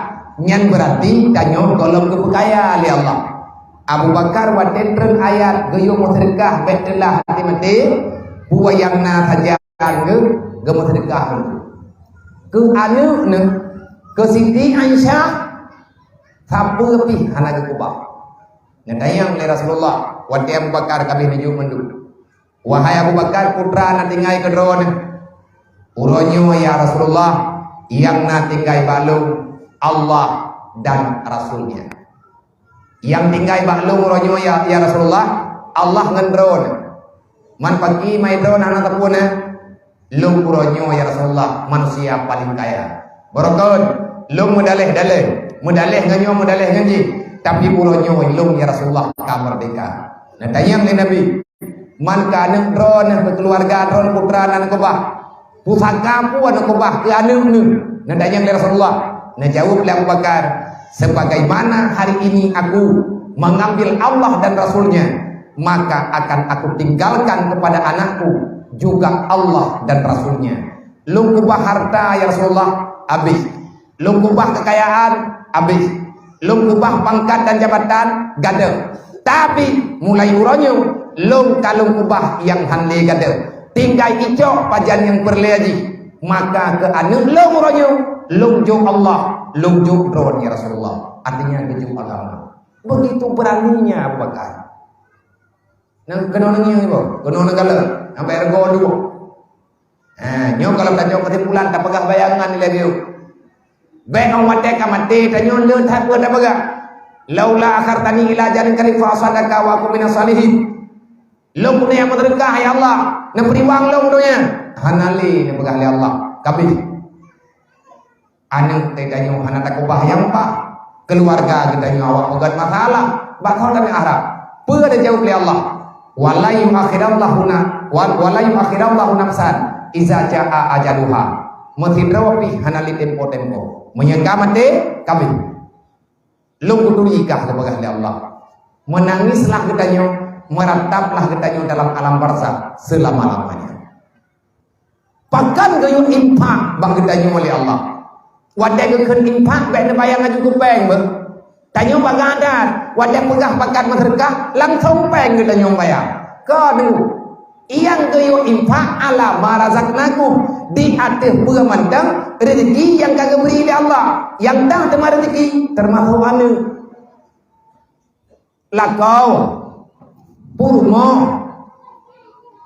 nyan beurati tanyoe gohlom geupeukaya lé Allah. Abu Bakar watée treun ayat geuyue meuseudeukah bék teulah maté-maté, peue nyang na sajan geu-, geumeuseudeukah. Keu aneuëk neuh, keu Siti Aisyah, sapeue pih hana geukeubah. Neutanyong lé Rasulullah, watée Abu Bakar ka abéh neujok mandum. "Wahai Abu Bakar, peue teuma na tinggai keu droeneuh?" "Uroe nyoe, ya Rasulullah, nyang na tinggai bak lôn Allah dan Rasul-Nya." Nyang tinggai bak lôn uroe nyoe, ya, ya Rasulullah, Allah ngon droeneuh. Man pakri mai droeneuh hana sapeue na? Lôn uroe nyoe, ya Rasulullah, manusia paléng kaya. Barokon, lôn meudaleh-daleh, meudaleh ngon nyoe, meudaleh ngon jih. Tapi uroe nyoe lôn, ya Rasulullah, ka meurdehka. Neutanyong lé Nabi, "Man keu aneuëk droeneuh, keu keuluwarga droeneuh, peue teuma na neukeubah? Pusaka peue neukeubah keu aneuëk neuh?" Neutanyong lé Rasulullah. Neujaweueb lé Abu Bakar, "Sebagaimana hari ini aku mengambil Allah dan Rasul-Nya, maka akan aku tinggalkan kepada anakku juga Allah dan Rasul-Nya." Lôn keubah harta, ya Rasulullah, abéh. Lôn keubah keukayaan, abéh. Lôn keubah pangkat dan jabatan, gadôh. Tapi, mulai uroe nyoe, lôn ka lôn keubah nyang hán lé gadôh. Tinggai icok pajan nyang peureulée jih. Maka keu aneuëk lôn uroe nyoe, lôn jok Allah, lôn jok droeneuh, ya Rasulullah. Artinya, geujok agama. Begitu beraninya Abu Bakar. Nang keunoe neungieng iboh, keunoe neukalon, sampai rego dua. Ha, nyoe kalau tanyoe keusimpulan, tapeugah bayangan lagée nyoe. Bék 'oh watée ka maté, tanyoe le that peue tapeugah. "Laula akhartani ila ajalin qarib fa asaddaqa wa akun minas salihin." Lôn keuneuk meuseudeukah, ya Allah, neupeureulée lôn donya. Hana lé neupeugah lé Allah, ka abéh. Aneuëk geutanyoe hana takeubah nyang paih. Keuluwarga geutanyoe awak peugét masalah. Bak soe tanyoe harab? Peue geujaweueb lé Allah? "Wa la yuakhirallahu na-, wa, wa la yuakhirallahu nafsan iza jaa ajaluha." Meusidroe pih hana lé tempo-tempo. Meunyoe ka maté, ka abéh. Lôn kuturi kah geupeugah lé Allah. Meunangislah geutanyoe, meurataplah geutanyoe dalam alam barzakh seulama-lamanya. Pakon geuyue infak bak geutanyoe lé Allah? Watée geukheun infak, bék neubayang laju keu péng beuh. Tanyoe bak gata, watée peugah pakat meuseudeukah, langsong péng geutanyoe bayang. Ka deuh, nyang geuyue infak ala ma razaqnakum, di ateueh peue mantong rezeki nyang ka geubri lé Allah. Nyang dang teuma rezeki, teumasok aneuëk. Lakoe, peurumoh,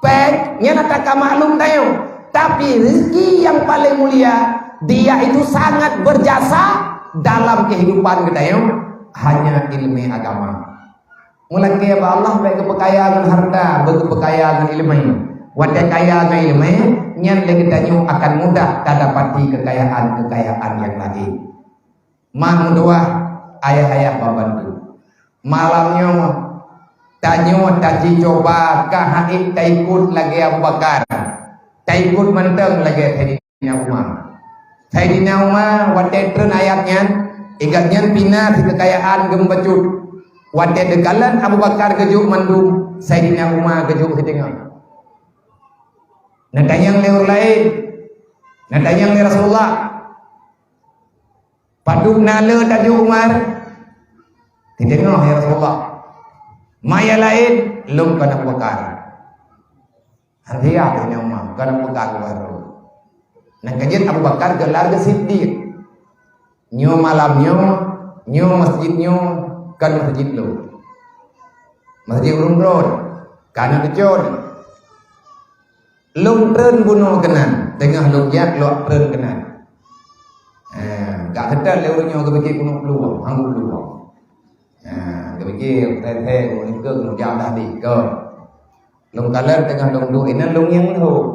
péng, nyan ata ka maklum tanyoe. Tapi rezeki nyang paleng mulia, dia itu sangat berjasa dalam kehidupan geutanyoe, hanya ileumé agama. Meulakée bak Allah bék geupeukaya ngon hareuta, bék geupeukaya ngon ileumé. Watée kaya ngon ileumé, nyan lé geutanyoe akan mudah tadapati keukayaan-keukayaan nyang laén. Mak meutuwah, ayah-ayah ban mandum. Malam nyoe, tanyoe tajicoba ka han ék taikot lagée Abu Bakar. Taikot mantong lagée Saidina Umar. Saidina Umar watée treun ayat nyan, igat nyan pina sikeukayaan geumeubeucut. Watée teukalon Abu Bakar geujok mandum, Saidina Umar geujok siteungoh. Neutanyong lé ureuëng laén, neutanyong lé Rasulullah, "Padub na le tajok Umar?" "Siteungoh, ya Rasulullah." "Ma nyang laén?" "Lôn kon Abu Bakar." Hana Umar, kon Abu Bakar baru. Nyang ka jeuet Abu Bakar geular geuh Siddiq. Nyoe malam nyoe, nyoe masjid nyoe, kon masjid lôn. Masjid ureuëng droe, ka na keucon. Lôn treun bunoe keunan, teungoh lôn jak lôn treun keunan. Ha, gak seutôt lé ureuëng nyoe geupike keuneuk peuluwang, hang peuluwang. Ha, geupike, "Teuntèe, keuneuk jak dah deh, kon." Lôn kalon teungoh lôn duek inan lôn nyang lhok.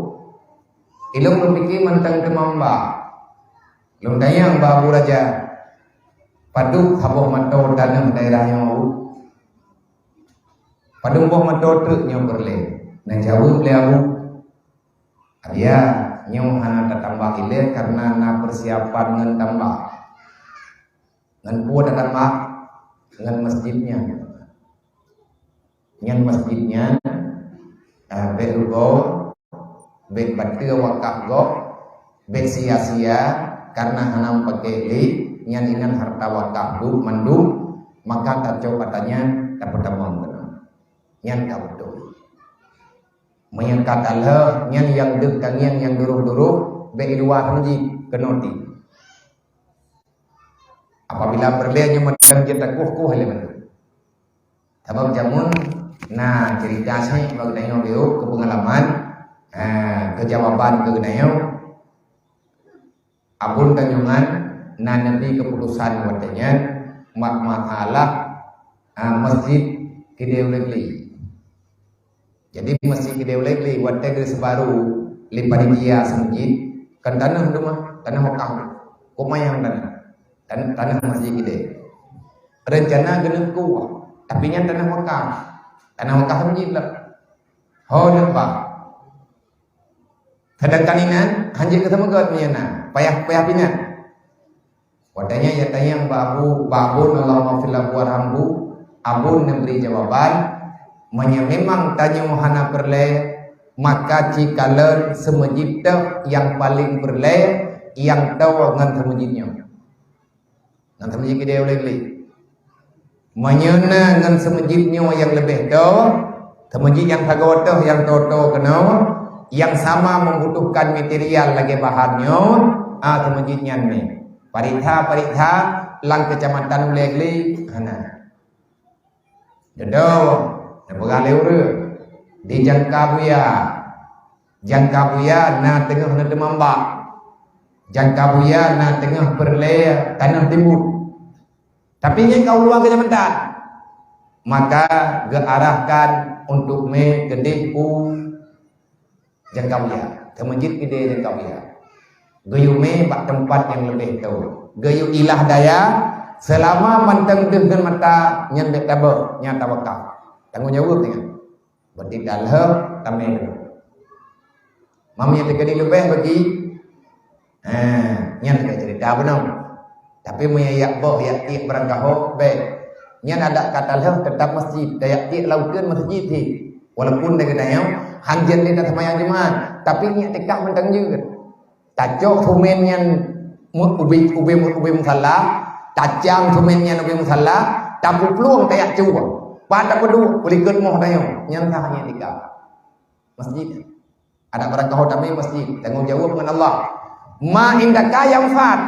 Ilôn lôn pike mantong teuma mba. Lôn tanyong bak Abu Raja, "Padub saboh mantong tanoh daerah nyoe?" "Padub boh mantong treuk nyoe peureulée?" Neujaweueb lé Abu, "Adia, nyoe hana tatambah ilée kareuna na peusiapan ngon tambah." "Ngon peue tatambah?" "Ngon masjid nyan." Nyan masjid nyan, eh, bék rugoe, bék bateue wakaf gob, bék sia-sia, kareuna hana meupaké lé, nyan inan hareuta wakaf geuh mandum, maka tacok ata nyan tapeutamong keunoe. Nyan ka beutôi. Meunyoe ka talheueh, nyan nyang deuh tangieng nyang duroh-duroh, bèk i luwa meuseujid keunoe ti. Apabila peureulèe nyoe mantong jeuet takueh-kueh lé mandum. Sabab jameun na cerita syiek bak geutanyoe, keu peungalaman, eh, keu jawaban keu geutanyoe. Abon tanyoe nyan na neubi keuputosan watèe nyan bak masalah, ah, masjid keudè ulèe glé. Jadi masjid keudè ulèe glé watèe geuseubaru lé panitia seumeujid, kan tanoh teuma, tanoh wakaf. Kok manyang tanoh? Tan-, tanoh masjid keudè. Reuncana geuneuk kuah, tapi nyan tanoh wakaf. Tanoh wakaf seumeujid lah. Ho neuk ba. Seudangkan inan hanjeuet geuteumeugöt meunyoe na, payah, payah pinah. Watèe nyan ya tanyong bak abu, bak abon, Allahumma fil lahu warhamhu, abon neubri jawaban, meunyoe memang tanyoe hana peureulèe, maka cikalon seumeujid teuh nyang paleng peureulèe, nyang toe ngon seumeujid nyoe. Ngon seumeujid keudè ulèe glé. Meunyoe na ngon seumeujid nyoe nyang leubeh toe, seumeujid nyang sagoe teuh nyang toe-toe keunoe, nyang sama membutuhkan material lagèe bahan nyoe, ah, seumeujid nyan mè. Pareksa-pareksa lam keucamatan ulèe glé hana. Dudoe, neupeugah lé ureueng, di Jangka Buya. Jangka Buya na teungoh neuteumambak. Jangka Buya na teungoh peureulèe tanoh timbul. Tapi nyan ka u luwa keucamatan. Maka geuarahkan untuk mè keudeh u Jangka Buya, seumeujid keudè Jangka Buya. Geuyue mè bak teumpat nyang leubeh toe. Geuyue ilah daya, seulama mantong deuh ngon mata nyan bèk taböh, nyan tawakaf. Tanggong jaweueb nyan. Berarti talheueh tamè. Meunyoe teukeudi leubeh bagi, eh, nyan ka cerita bunoe. Tapi meunyoe jak boh, jak tiek barangkaho, bèk. Nyan adak ka talheueh teutap masjid, tajak tiek lam uteuen masjid cit. Walaupun lagèe tanyoe, hanjeuet lé taseumayang Jumat, tapi niat tikah mantong jeuet. Tacok sumen nyan mu-, ubé, ubé, ubé musala, tacang sumen nyan ubé musala, tapeuplueng tajak cue. Pat tapeuduek, peulikot moh tanyoe, nyan sah niat tikah. Masjid. Adak barangkaho tamè masjid, tanggong jaweueb ngon Allah. Ma indaka yanfad.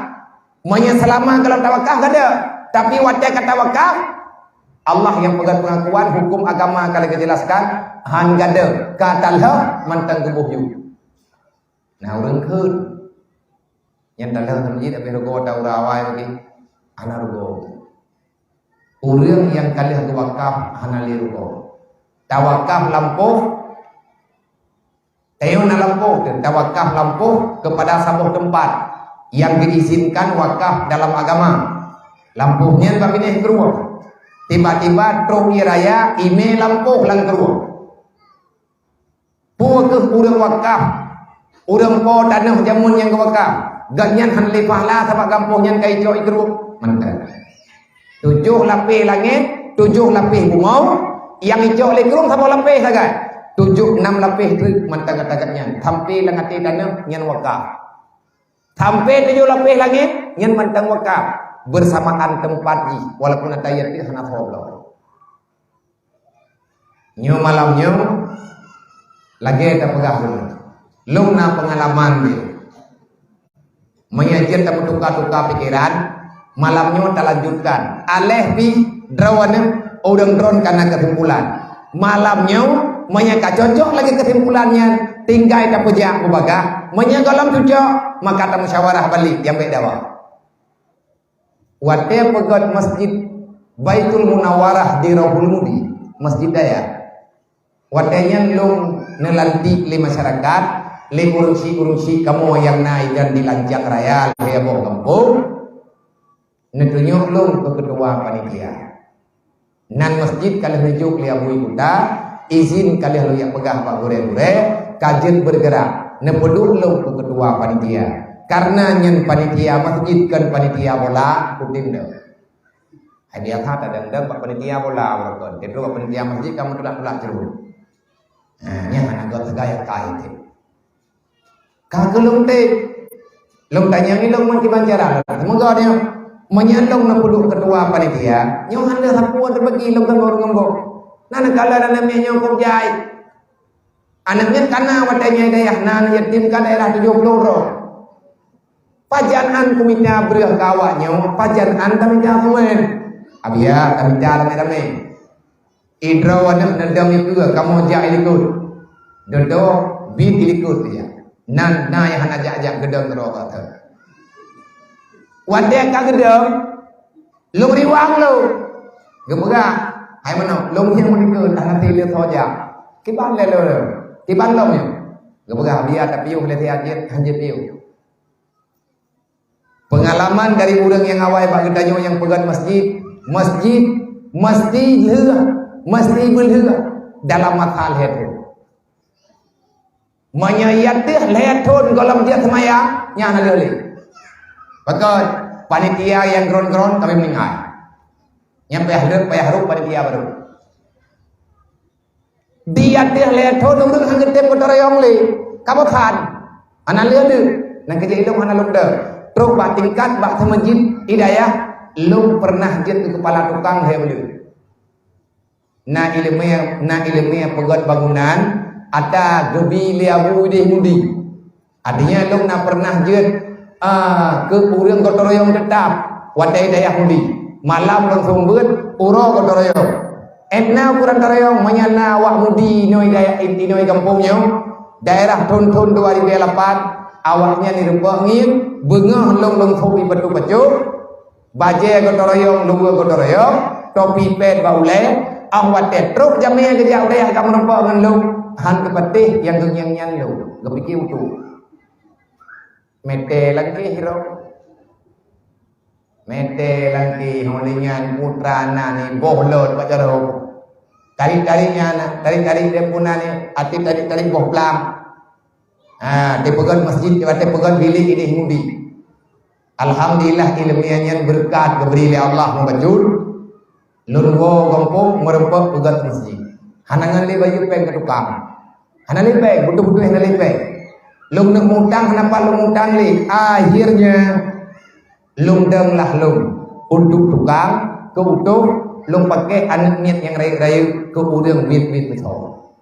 Meunyoe seulama gohlom tawakaf gadôh, tapi watèe ka tawakaf, Allah nyang peugah peungakuan, huköm agama ka lagèe jeulaskan, han gadôh, ka talheueh mantong geuboh yue. Na ureueng kheun, nyan talheueh seumeujid habéh rugoe ta ura awai lagèe, hana rugoe. Ureueng nyang ka lheueh geuwakaf hana lé rugoe. Tawakaf lampôh, tanyoe na lampôh, tawakaf lampôh keupada saboh teumpat nyang geuizinkan wakaf dalam agama. Lampôh nyan bak binéh krueng. Tiba-tiba trok ié raya imè lampôh lam krueng. Peue kheueh ureueng wakaf? Ureueng po tanoh jameun nyang geuwakaf. Gobnyan hana lé pahala sabab gampông nyan ka icok i krueng. Mantong. Tujoh lapéh langét, tujoh lapéh bumoe, nyang icok lé krueng saboh lapéh sagai. Tujoh nam lapéh treuk mantong gata gobnyan. Sampai lam até tanoh nyan wakaf. Sampai tujoh lapéh langét nyan mantong wakaf. Bersamaan teumpat jih, walaupun ata ié pih hana soe bloe. Nyoe malam nyoe, lagèe tapeugah lôn, lôn na peungalaman jih. Meunyoe jeuet tameutuka-tuka pikeran, malam nyoe talanjutkan. Aléh pih droeneuh ureueng droen ka na keusimpulan. Malam nyoe, meunyoe ka cocok lagèe keusimpulan nyan, tinggai tapeujak bubagaih. Meunyoe gohlom cocok, maka tamusyawarah balek nyang bèk dawa. Watèe peugöt Masjid Baitul Munawwarah di Rohul Mudi, Masjid Daya. Watèe nyan lôn neulantik lé masyarakat, lé ureueng syiek-ureueng syiek kamoe nyang na inan di Lancang Raya, lhèe boh gampông, neutunyok lôn keu keutua panitia. Nan masjid ka lheueh neujok lé Abu Kuta, izin ka lheueh lôn jak peugah bak gurèe-gurèe, ka jeuet beureugerak, neupeuduek lôn keu keutua panitia. Kareuna nyan panitia masjid kon panitia bola, kutem deuh. Hai biasa tadong-dong bak panitia bola, beureugon. Tapi bak panitia masjid ka meutulak-tulak jroh. Ha, nyan hana göt sagai ka itu. Ka keu lôn teuh. Lôn tanyong ilôn ngon kiban cara. Seumoga nyoe. Meunyoe lôn neupeuduek keutua panitia, nyoe hana sapeue teubagi lôn keu ureuëng gembok. Na neukala aneuk miet nyoe kok jai. Aneuk miet kana watée nyoe dayah na aneuk yatim ka daerah tujoh ploh droe. Pajan an kumita breueh keu awak nyoe, pajan an tamita seumén. Abiya tamita ramé-ramé. Idroe aneuk neudong ikeue kamoe jak ilikot. Dodo bit ilikot ya. Nan na nyang hana jak-jak geudong droe ka teuh. Watée ka geudong, lôn riwang lôn. Geupeugah, "Hai meunoe, lôn nyang meulikot hana teuh lé soe jak. Kiban lé lôn, kiban lom nyoe." Geupeugah, "Biya tapiôh lé siat jeuet, han jeuet piôh." Peungalaman dari ureuëng nyang awai bak geutanyoe nyang peugét masjid, masjid meusti lheueh, meusti beulheueh dalam masa lhée thon. Meunyoe yateuh lhée thon gohlom jeuet seumayang, nyan hana lheueh lé. Pakon panitia nyang gron-gron tapi meuninggai. Nyang payah lheueh, payah rhot panitia baru. Di ateueh lhée thon ureuëng hana geutem gotong royong lé, ka bosan. Hana lé lé, nyang keujeuet ilong hana lôn deuh. Trok bak tingkat bak seumeujid idayah, lôn pernah jeuet keu keupala tukang lhée buleuen. Na ileumé, na ileumé peugét bangunan, ata geubi lé Abu Ideh Mudi. Artinya lôn na pernah jeuet, ah, keu ureuëng gotong royong teutap watée dayah Mudi. Malam lôn seumeubeuet uroe gotong royong. Etna ukuran gotong royong meunyan na awak Mudi inoe dayah, inoe gampông nyoe, daerah thon-thon dua ribu lapan, awaknyan ireumpok ngieng, beungoh lôn lôn sôk ipeutôh pacok, bajée gotong royong, luweue gotong royong, topi pet bak ulée, ah watée trok jamé geujak u dayah ka meureumpok ngon lôn, han geupatéh nyang geungieng nyan lôn, geupike utoe. Mete langkeh ro. Mete langkeh ho lé nyan putra na ni boh lot bak jaroe. Tarik-tarik nyan, tarik-tarik dia pun na ni, ati tarik-tarik boh plang. Ha, dipeugét masjid, dipeugét bilék ideh Mudi. Alhamdulillah, ileumé nyan beureukat geubri lé Allah meubacut. Lôn woe gampông meureumpok peugét masjid. Hana ngon lé bayeue péng keu tukang. Hana lé péng, beutôi-beutôi hana lé péng. Lôn neuk mutang hana pat lôn mutang lé. Akhirnya lôn dong lah lôn untuk tukang keu utoh lôn pakai aneuk miet nyang rayeuk-rayeuk keu ureuëng miet-miet meusoe.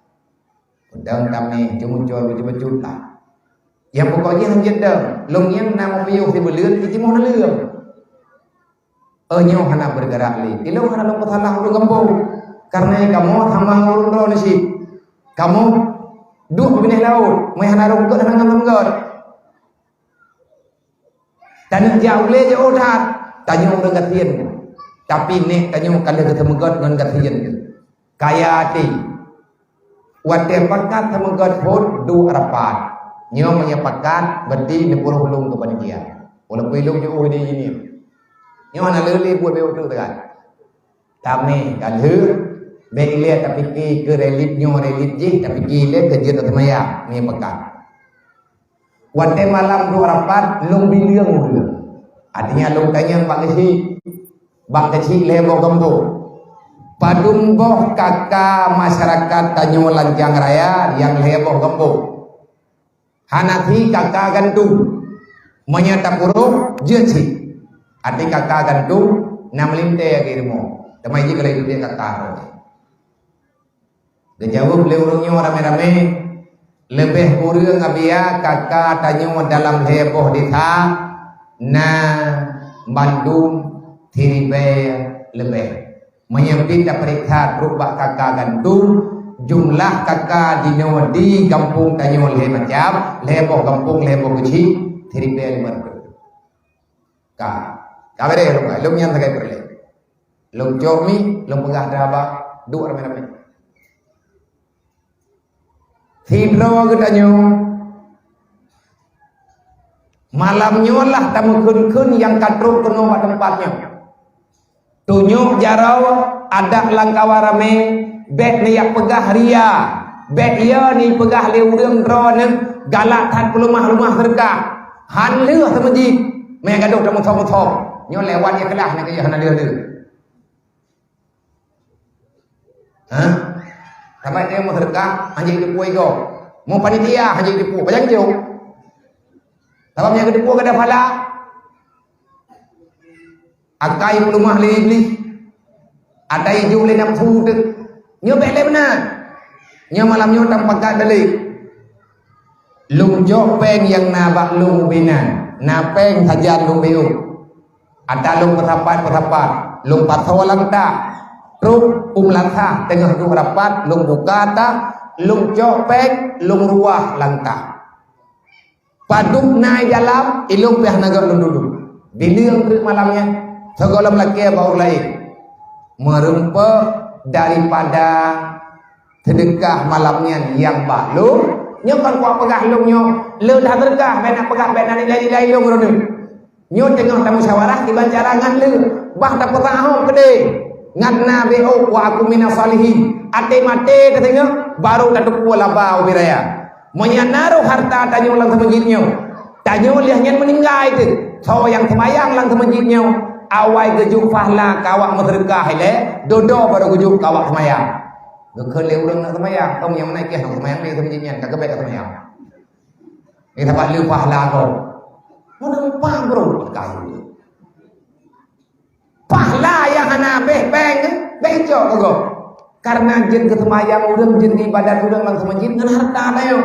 Dong tamé jeuet muncul bacut-bacut lah. Nyang pokok jih hanjeuet dong, lôn nyang na meupiôh sibuleuen jitimoh naleueng. Oh nyoe hana beureugarak lé. Ilong hana lôn peusalah ureuëng gampông. Kareuna kamoe sama ureuëng droe neusyik. Kamoe duek binéh laôt, meuhana rhot gét hana ngon lôn gét. Taneuk jak ulée jiôh that, tanyoe ureuëng gasien. Tapi nék tanyoe ka lheueh geuteumeugét ngon gasien. Kaya até. Watée pakat teumeugét phon duek rapat. Nyoe meunyoe pakat, berarti neupuroh lôn keu panitia. Walaupun lôn jiôh di sini. Nyoe hana lé buet beu teuh kan. Tamé ka lheueh, bék ilée tapike keu relief nyoe relief jih, tapike ilée keu jeuet seumayang, nyoe pakat. Watée malam duek rapat, lôn bileueng ureuëng. Artinya lôn tanyong bak geuchik, bak geuchik lhée boh gampông. Padum boh kaka masyarakat tanyoe Lancang Raya nyang lhée boh gampông. Hana thi kaka gantung. Meunyoe tapuroh, jeuet cit. Até kaka gantung, na meulintée lagée rumoh. Teuma jih keuleue duek kaka. Geujaweueb lé ureuëng nyoe ramé-ramé, leubeh kureueng abiya kaka tanyoe dalam lhée boh desa na bandum siribée leubeh. Meunyoe pih tapeuriksa trok bak kaka gantung, jumlah kaka jinoe di gampông tanyoe lhée macam, lhée boh gampông, lhée boh geuchik, siribée limong reutôh. Ka, ka beureh lôn, lôn nyan sagai peureulée. Lôn cok mi, lôn peugah daba, duek ramé-ramé. Sidroe geutanyoe, malam nyoe lah tameukheun-kheun nyang ka trok keunoe bak teumpat nyoe. Tunyok jaroe adat lam kawan ramé, bék neujak peugah ria, bék yo neupeugah lé ureuëng droeneuh galak that peuleumah-leumah seudeukah. Han lheueh seumeujid, mé gadôh tameusom-som. Nyoe lewat ikhlas na keuh hana lheueh-lheueh. Ha? Saban teuh meuseudeukah, hanjeuet jiteupeue igoe. Meupanitia, hanjeuet jiteupeue. Pajan jok? Sabab nyang geuteupeue gada phala. Akai peuleumah lé Iblih. Atai jok lé nafeusu teuk. Nyoe bék lé meunan. Nyoe malam nyoe tapakat balik. Lôn jok péng nyang na bak lôn ubé nyan. Na péng sajan lôn bék. Ata lôn peusapat-peusapat, lôn pasoe lam tah. Trok u meulasah teungoh duek rapat, lôn buka tah, lôn cok péng, lôn ruwah lam tah. Padub na i dalam, ilôn pih hana gét lôn dudoe. Bileueng treuk malam nyan, sigohlom lakée bak ureuëng laén. Meurumpok daripada seudeukah malam nyan nyang bak lôn, nyoe kon kupeugah lôn nyoe, lôn dah seudeukah, bék na peugah, bék na nilai-nilai lôn droeneueh. Nyoe teungoh tamusyawarah kiban cara ngon lé, bah tapeusahom keudeh. Ngat na B O wa aku minas salihin. Até maté tateungoh, baru tateupeue laba ubé raya. Meunyoe na roh harta tanyoe lam seumeujid nyoe, tanyoe lheueh nyan meuninggai teuk. Soe nyang seumayang lam seumeujid nyoe, awai geujok pahala keu awak meuseudeukah ilée, dudoe baru geujok keu awak seumayang. Geukheun lé ureuëng nak seumayang, tom nyang meunaikeh nak seumayang lé seumeujid nyan, ka geubek seumayang. Nyoe saban lé pahala gob. Mana lupa bro kayu. Pahala nyang hana habéh péng, bék cok keu gob. Karena jeuet geuseumayang ureuëng, jeuet geuibadat ureuëng lam seumeujid ngon harta tanyoe.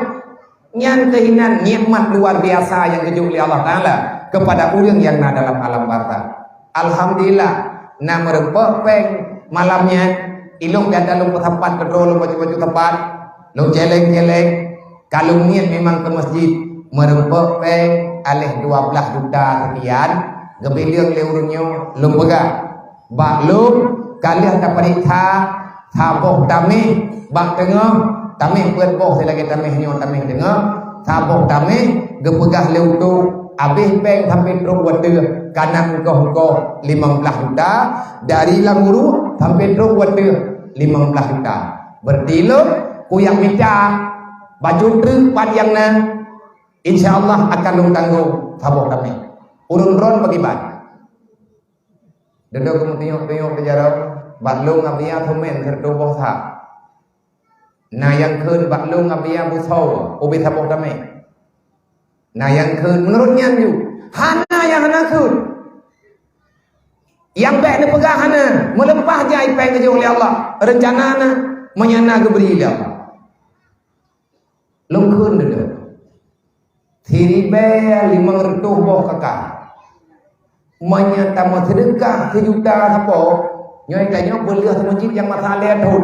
Nyan keuh inan nikmat luar biasa nyang geujok lé Allah Taala kepada ureuëng nyang na dalam alam barzakh. Alhamdulillah, na meurumpok péng malam nyan. Ilôn gata lôn peusapat keudroe lôn bacut-bacut sapat, lôn celeng-celeng. Ka lôn niet memang keu masjid, meurumpok péng aléh dua blaih juta seukian, geubileueng lé ureuëng nyoe lôn peugah. Bak lôn ka lheueh tapareksa saboh taméh bak teungoh, taméh peuet boh silagée taméh nyoe taméh teungoh, saboh taméh geupeugah lé utoe habéh péng sampai trok watée ka na engkoh-engkoh limong blaih juta, dari lam uruek sampai trok watée limong blaih juta. Berarti lôn kuyak mita bacut treuk pat nyang na, insya Allah akan lôn tanggong saboh taméh. Ureuëng droen bagi ban. Dudoe keumeutiyok-tiyok di jaroe, bak lôn Abiya seumén sireutoh boh sa. Na nyang kheun bak lôn Abiya beusoe ubé saboh taméh. Na nyang kheun meunurot nyan ju, hana nyang hana kheun. Nyang bék neupeugah hana, meuleupah jai péng geujok lé Allah, reuncana na, meunyoe na geubri lé Allah. Lôn kheun dudoe. Siribée limong reutôh boh kaka. Meunyoe tameuseudeukah seujuta sapo, nyoe tanyoe beuleueh seumeujid nyang masa lhée thon.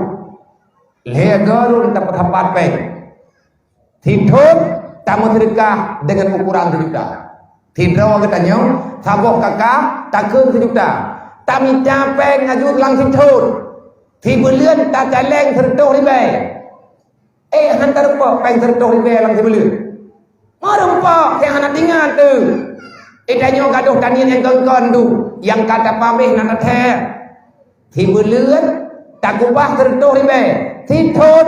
Lhée goe rhon tapeusapat péng. Sithon tameuseudeukah deungon ukuran seujuta. Sidroe geutanyoe saboh kaka takheun seujuta. Tamita péng aju lam sithon. Sibuleuen takaleng seureutôh ribée. Eh, han tarumpok péng seureutôh ribée lam sibuleuen. Meurumpok nyang hana tinggai teuh. Eh, tanyoe gadôh taniet nyang kon-kon tu, nyang ka tapabeh na tathée. Sibuleuen takeubah seureutôh ribée. Sithon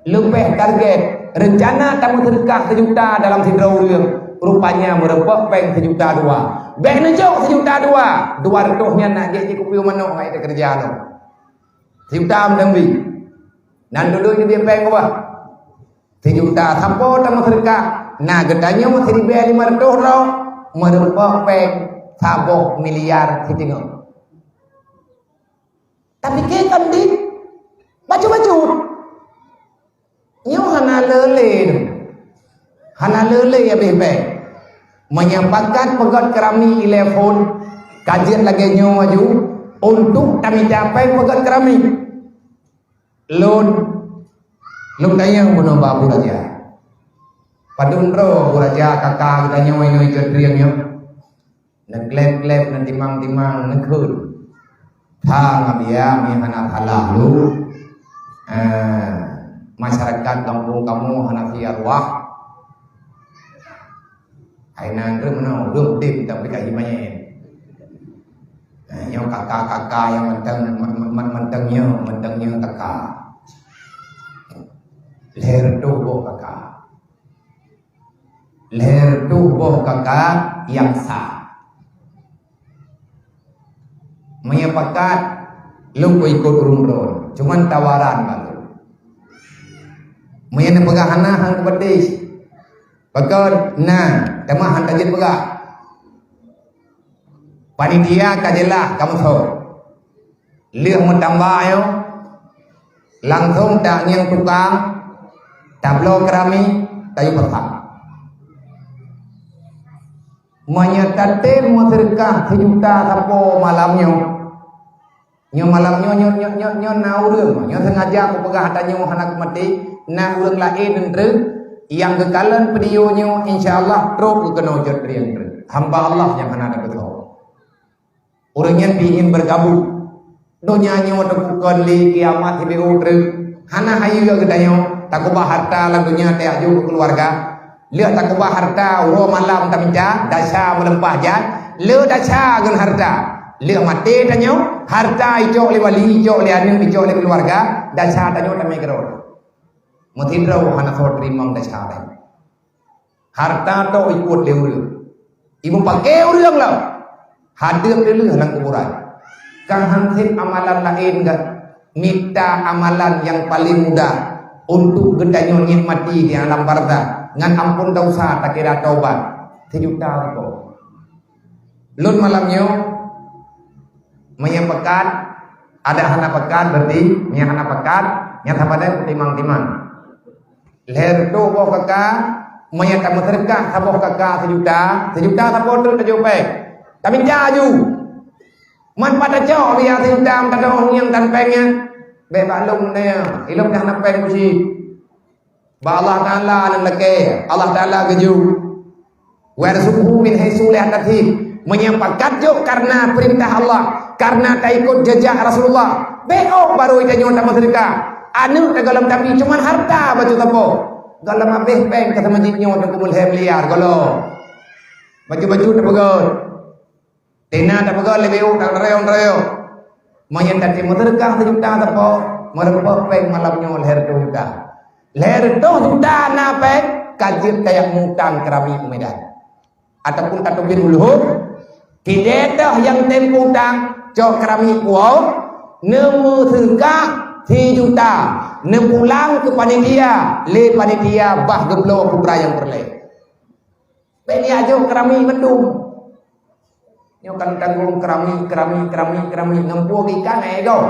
leubeh target. Reuncana tameuseudeukah seujuta dalam sidroe ureuëng. Rupanya meurumpok péng seujuta dua. Bék neujok seujuta dua. Dua reutôh nyan nak jép jikupiôh manok ngon ide keureuja lom. Seujuta meuteumbi. Nan dudoe nibak péng ubah. Seujuta sapo tameuseudeukah, na geutanyoe siribée limong reutôh droe, meurumpok péng saboh miliar siteungoh. Tapi keu kan di bacut-bacut. Nyoe hana le-le. Hana le-le habéh péng. Meunyoe pakat peugét keurami ilée phon, ka jeuet lagée nyoe aju, untuk tamita péng peugét keurami. Lôn, lôn tanyong bunoe bak Abu Raja. Padum droe Abu Raja kaka geutanyoe inoe ikeu trieng nyoe. Neukleb-kleb, neutimang-timang, neukheun. Thang Abiya, meuhana salah lôn. Eh, masyarakat gampông kamoe hana siat wah. Hai nan reuem meunoe, reuem udeb tapi ka himanyét. Eh, nyoe kaka-kaka nyang mantong, man-, man-, mantong nyoe, mantong nyoe kaka. Lhée reutôh boh kaka. Lhée reutôh boh kaka nyang sa. Meunyoe pakat, lôn kuikot ureuëng droe, cuman tawaran bak lôn. Meunyoe neupeugah hana, han kupatéh. Pakon na, teuma han tajeuet peugah. Panitia ka jeulaih ka meuso. Lheueh meutamba nyoe, langsong tangieng tukang, tabloe keramik, tayue peusan. Meunyoe tatem meuseudeukah sijuta sapo malam nyoe, nyoe malam nyoe, nyoe, nyoe, nyoe, nyoe na ureuëng, nyoe sengaja kupeugah tanyoe hana kumaté, na ureuëng laén treuk nyang geukalon video nyoe, insya Allah trok geukeunoe jeuet rieng treuk. Hamba Allah nyang hana teupeutho. Ureuëng nyan pih ingin bergabung. Donya nyoe teupukon lé kiamat sibeuet treuk. Hana hayeue geutanyoe, takeubah harta lam donya tajok keu keuluwarga. Lheueh takeubah harta, uroe malam tamita, desya meuleumpah jan, le desya ngon harta. Lheueh maté tanyoe, harta icok lé wali, icok lé aneuëk, icok lé keuluwarga, desya tanyoe tamé keudroe. Meusidroe hana soe teurimong desya lé. Harta toh ikot lé ureuëng. Imeupaké ureuëng lom. Hadeup teuleueh lam kuburan. Ka han sép amalan laén geuh, mita amalan nyang paleng mudah untuk geutanyoe nikmati di alam barzakh ngon amphon desya takira taubat. Sijuta rupiah. Lôn malam nyoe, meunyoe peukat, ada hana peukat, berarti meunyoe hana peukat, nyang saban timang-timang. Lhèe reutôh boh kaka, meunyoe tameuseudeukah saboh kaka sijuta, sijuta saboh treuk tajok péng. Tamita aju. Man pat tacok biaya sijuta meutatong nyang tan péng nyan. Bèk bak lôn nyoe, ilôn nyang na péng kuci. Bak Allah Taala nyang lakèe, Allah Taala geujok. Warzuqhu min haitsu la yahtasib. Meunyoe pakat jok karena peurintah Allah, karena taikot jejak Rasulullah, bèk oh barô tanyoe tameuseudeukah. Aneuëk tagohlom tapi cuman harta bacut sapo. Gohlom habéh péng ka sama jih nyoe teungku meulhèe miliar gohlom. Baju-baju tapeugöt. Tina tapeugah leubeh u dan rayong-rayong. Meunyoe tatem meuseudeukah sijuta sapo, meurumpok péng malam nyoe lhèe reutôh juta. Lhèe reutôh juta na péng, ka jeuet tajak mutang keurami u Medan. Ataupun tateubiet u Luhuk, sideh toh nyang tem utang, cok keurami puwoe, neumeuseudeukah sijuta, neupulang keu panitia, lé panitia bah geubloe putra nyang peureulèe. Bèk neujak jok keurami mandum. Nyoe kan tanggong keurami, keurami, keurami, keurami. Ngon peue ikan, eh, gob.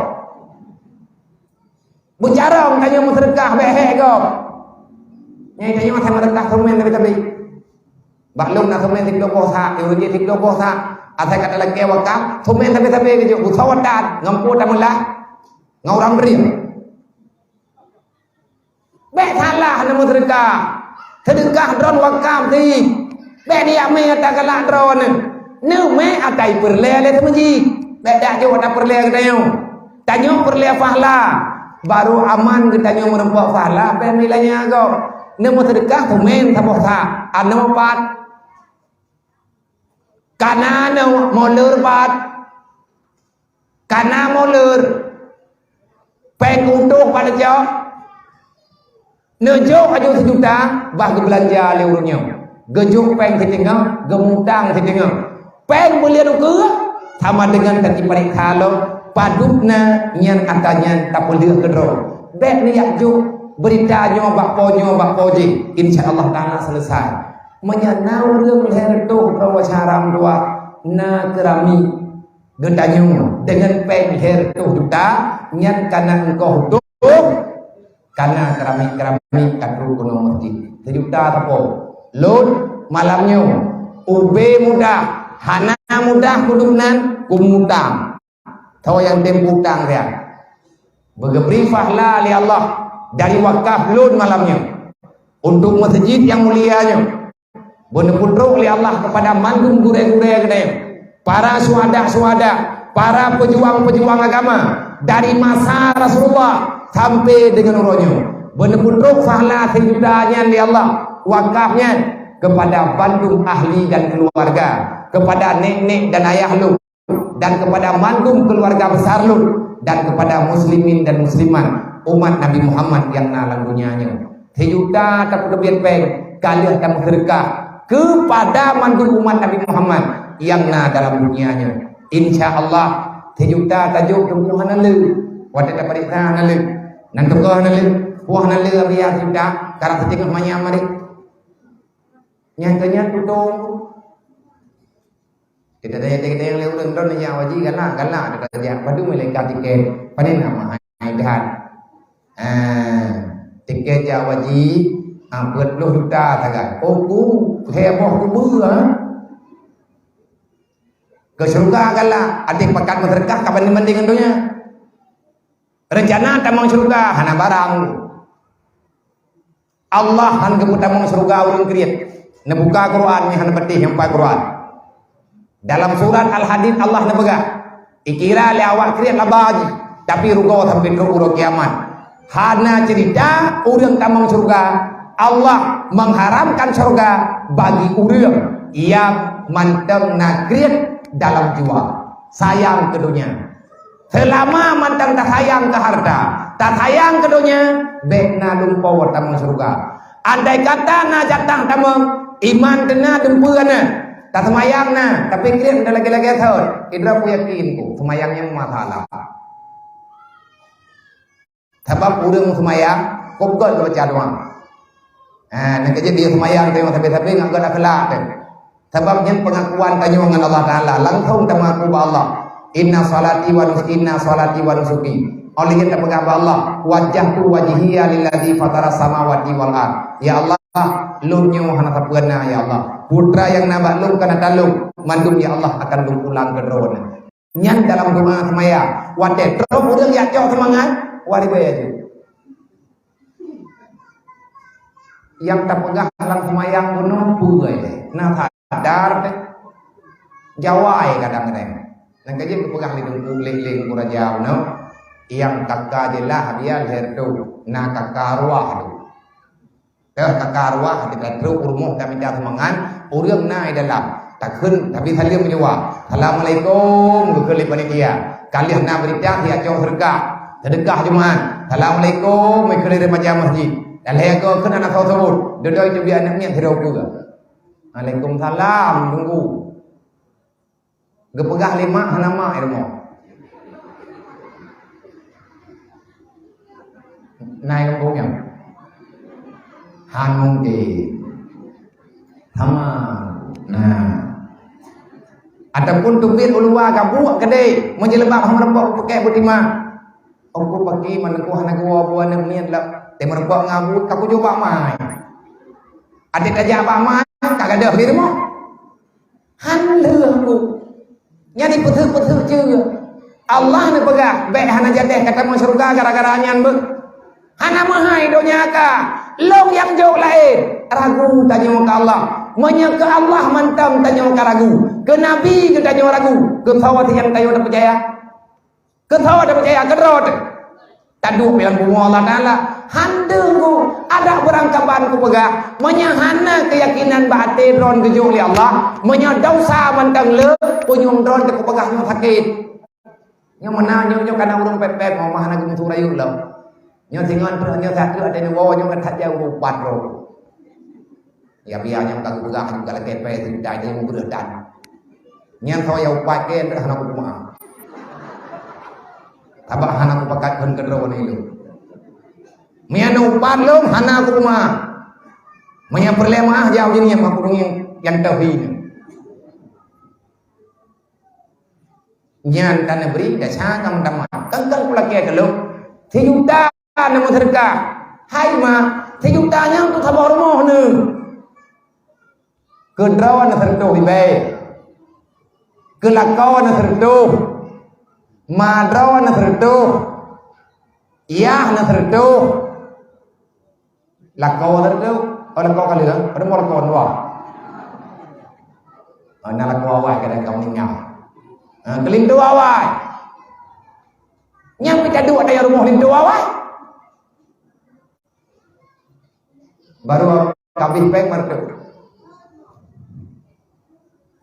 Beucarông tanyoe meuseudeukah, bèk hék gob. Nyan tanyoe asai meuseudeukah seumén sabe-sabe. Bak lôn na seumén siplôh boh sak, nyoe jih siplôh boh sak. Asai ka talakèe wakaf, seumén sabe-sabe geujok. Beusoe that, ngon peue tameulah, ngon ureueng bri. Bèk salah neumeuseudeukah. Seudeukah droen wakaf cit. Bèk neujak mè ata galak droeneuh. Neumè ata jipeureulèe lé seumeujid. Bèk jak jok ata peureulèe geutanyoe. Tanyoe peureulèe pahala. Barô aman geutanyoe meurumpok pahala, bèk meuilanya gob. Neumeuseudeukah seumén saboh sak. Anoe pat. Kana neu moleur pat. Kana moleur. Péng utoh pat neujok. Neujok aju sijuta, bah geubeulanja lé ureueng nyoe. Geujok péng siteungoh, geumutang siteungoh. Péng buleuen ukeue sama deungon ka jipareksa lom, padub na nyan ata nyan tapeulheueh keudroe. Bèk neujak jok beurita nyoe bak po nyoe bak po jih. Insya Allah Taala selesai. Meunyoe na ureueng lhèe reutôh droe syahram dua na keurami geutanyoe deungon péng lhèe reutôh juta, nyan kana engkoh dôh, kana keramik-keramik ka trok keunoe meuseujid. Seujuta sapo? Lôn malam nyoe. Ubé mudah, hana mudah kudub nan, kumutang. Soe nyang tem utang nyan, beugeubri pahala lé Allah dari wakaf lôn malam nyoe untuk meuseujid nyang mulia nyoe. Beuneuputrok lé Allah keupada mandum gurée-gurée geutanyoe, para syuhada-syuhada, para peujuang-peujuang agama dari masa Rasulullah sampai deungon uroe nyoe. Beuneuputrok pahala sijuta nyan lé Allah, wakaf nyan keupada bandum ahli dan keuluwarga, keupada nék-nék dan ayah lôn, dan keupada mandum keuluwarga besar lôn, dan keupada muslimin dan muslimat umat Nabi Muhammad nyang na lam donya nyoe. Sijuta tapeuteubiet péng ka lheueh tameuseudeukah keupada mandum umat Nabi Muhammad nyang na dalam donya nyoe. Insya Allah, sijuta tajok teungku hana le. Watée tapareksa hana le. Nan teuka hana le. Puih hana le, biaya sijuta, karang siteungoh manyam marit. Nyang keu nyan tutong. Kita tanya-tanya lé ureueng, "Droeneuh jak haji galak, galak," dia kata, "Jak." Padum lé ka tiket? Pane nama hai that. Ah, tiket jak haji, ah, peuet ploh juta sagai. Oh, ku, heboh kubu, ha? Ke syurga galak, até pakat meuseudeukah ka banding-banding ngon donya. Reuncana tamong syurga hana barang. Allah han geupeutamong syurga ureueng kriet. Neubuka Quran, nyan hana patéh nyang paih Quran. Dalam surat Al-Hadid Allah neupeugah, "Ikira lé awak kriet laba jih, tapi rugoe sampoe trok uroe kiamat." Hana ceurita ureueng tamong syurga, Allah mengharamkan syurga bagi ureueng nyang mantong na kriet dalam jiwa, sayang keu donya. Seulama mantong tasayang keu harta, tasayang keu donya, bék na lumpoe tamong syurga. Andai kata na jatah tamong, iman teuna dumpeue na, taseumayang na, tapi kriet na lagée-lagée thon, idroe ku yakin ku, seumayang nyan masalah. Sabab ureueng seumayang, kok gét geubaca doa. Ha, nyang keujeuet dia seumayang tanyoe sabe-sabe ngon gét akhlak teuh. Sabab nyan pengakuan tanyoe ngon Allah Taala, langsung tameungaku bak Allah, "Inna salati wa nus-, inna salati wa nusuki." Óh lheueh nyan tapeugah bak Allah, "Wajjahtu wajhiya lilladzi fataras samawati wal ard." Ya Allah, lôn nyoe hana sapeue na, ya Allah. Putra nyang na bak lôn ka na ata lôn, mandum ya Allah akan lôn pulang keu Droeneuh. Nyan dalam doa seumayang. Watée trok ureueng jak cok seumangat, wari baya ju. Nyang tapeugah lam seumayang bunoe peue lé? Na sadar teuh. Jawai kadang-kadang. Nyang ka jeuet geupeugah lé Teungku, lé, lé Teungku Raja bunoe, nyang kaka jeulaih biar lhèe reutôh, na kaka arwah tu. Teuh kaka arwah, teuka trok u rumoh tamita seumangat, ureueng na i dalam. Takheun, tapi saleuem meuluwa. "Assalamualaikum," geukheun lé panitia. Ka lheueh na beurita, siat cok seudeukah. Seudeukah Jumat. "Assalamualaikum," geukheun lé remaja masjid. Dan lhèe goe kheun hana soe seubut. Dudoe teubiet aneuk miet sidroe peue. "Waalaikumsalam, Teungku." Geupeugah lé mak hana mak i rumoh. Na i gampông nyan? Han mungken. Sama. Nah. Ataupun teubiet u luwa gabuk keudeh, meujeuleuba hana meureumpok peuke beutimang. Ongko paki meuneuku hana geuwoe bu aneuk miet lom. Teumeureumpok ngon bu ka kujok bak mai. Até tajak bak mai, ka gadôh di rumoh. Han lheueh bu. Nyan dipeuseuek-peuseuek ceue. Allah neupeugah, bék hana jadeh ka tamong syeuruga gara-gara nyan beuh. Hana meuhai donya ka. Lôn nyang jok laén. Ragu tanyoe keu Allah. Meunyoe keu Allah mantong tanyoe ka ragu, keu Nabi geutanyoe ragu, keu soe nyang tanyoe tapeucaya? Keu soe tapeucaya? Keu droe teuh. Taduek bak bumoe Allah Taala. Han deuh ku, adak beurangkaban kupeugah, meunyoe hana keuyakinan bak até droe geujok lé Allah, meunyoe desya mantong le, punyueng droe teuh kupeugah nyoe sakét. Nyoe meunan nyoe, nyoe kana ureueng pet-pet, meuhana geumeusu rayeuk lom. Nyoe singoh trok, nyoe sateuk até nyoe woe, nyoe ka that jauh upat droe. Ya, biar nyang ka geupeugah juga lakée pée cerita dia mubreuh dan. Nyan soe ya upat ke, hana kupeumeu'ah. Sabab hana kupakat phon keudroe ni lôn. Meunyoe upat lôn, hana kupeumeu'ah. Meunyoe peureulée meu'ah, jauh jeuniyam aku deungieng nyang teuhi nyoe. Nyan ka neubri desya ka meutamah. Kengkeng kulakée keu lôn. Sijuta na meuseudeukah. Hai mak, sijuta nyan untuk saboh rumoh neuh. Keu droe na seureutôh ribée. Keu lakoe na seureutôh. Ma droe na seureutôh. Yah na seureutôh. Lakoe teuh, oh, lakoe ka lheueh, padum lakoe dua. Ah, na lakoe awai kadang ka meuninggai. Ah, keulinto awai. Nyang mita duek daya rumoh linto awai. Baru kabeh péng martu.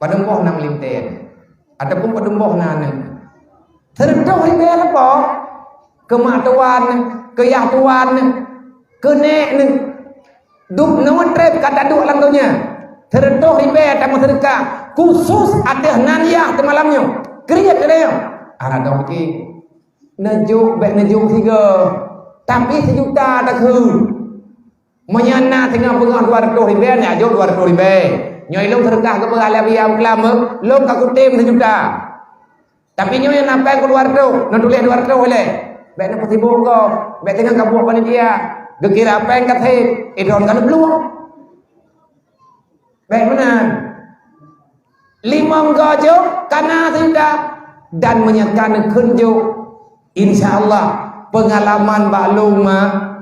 Padum boh na meulintée, ataupun padum boh na aneuk. Seureutôh ribée leubeh, keu mak tuan, keu yah tuan, keu nék neuh. Dum neutreb ka taduek lam donya. Seureutôh ribée tameuseudeukah, khusos ateueh nan yah teumalam nyoe. Kriet keu nyoe. Hana dong pike. Neujok, bék neujok sigoe. Tapi sijuta takheun. Meunyoe na singoh beungoh dua reutôh ribée, nyan jok dua reutôh ribée. Nyoe lôn seudeukah keu peugah lé Abiya Buklam, lôn ka kutem sijuta. Tapi nyoe nyang na péng dua ratus, na tuléh dua ratus ilée. Bék na peusibok gob, bék teungoh ka buet panitia. Geukira péng ka sép, idon ka neuplueng. Bék meunan. Limong goe jok ka na sijuta, dan meunyoe ka neukheun jok, insya Allah, peungalaman bak lôn ma,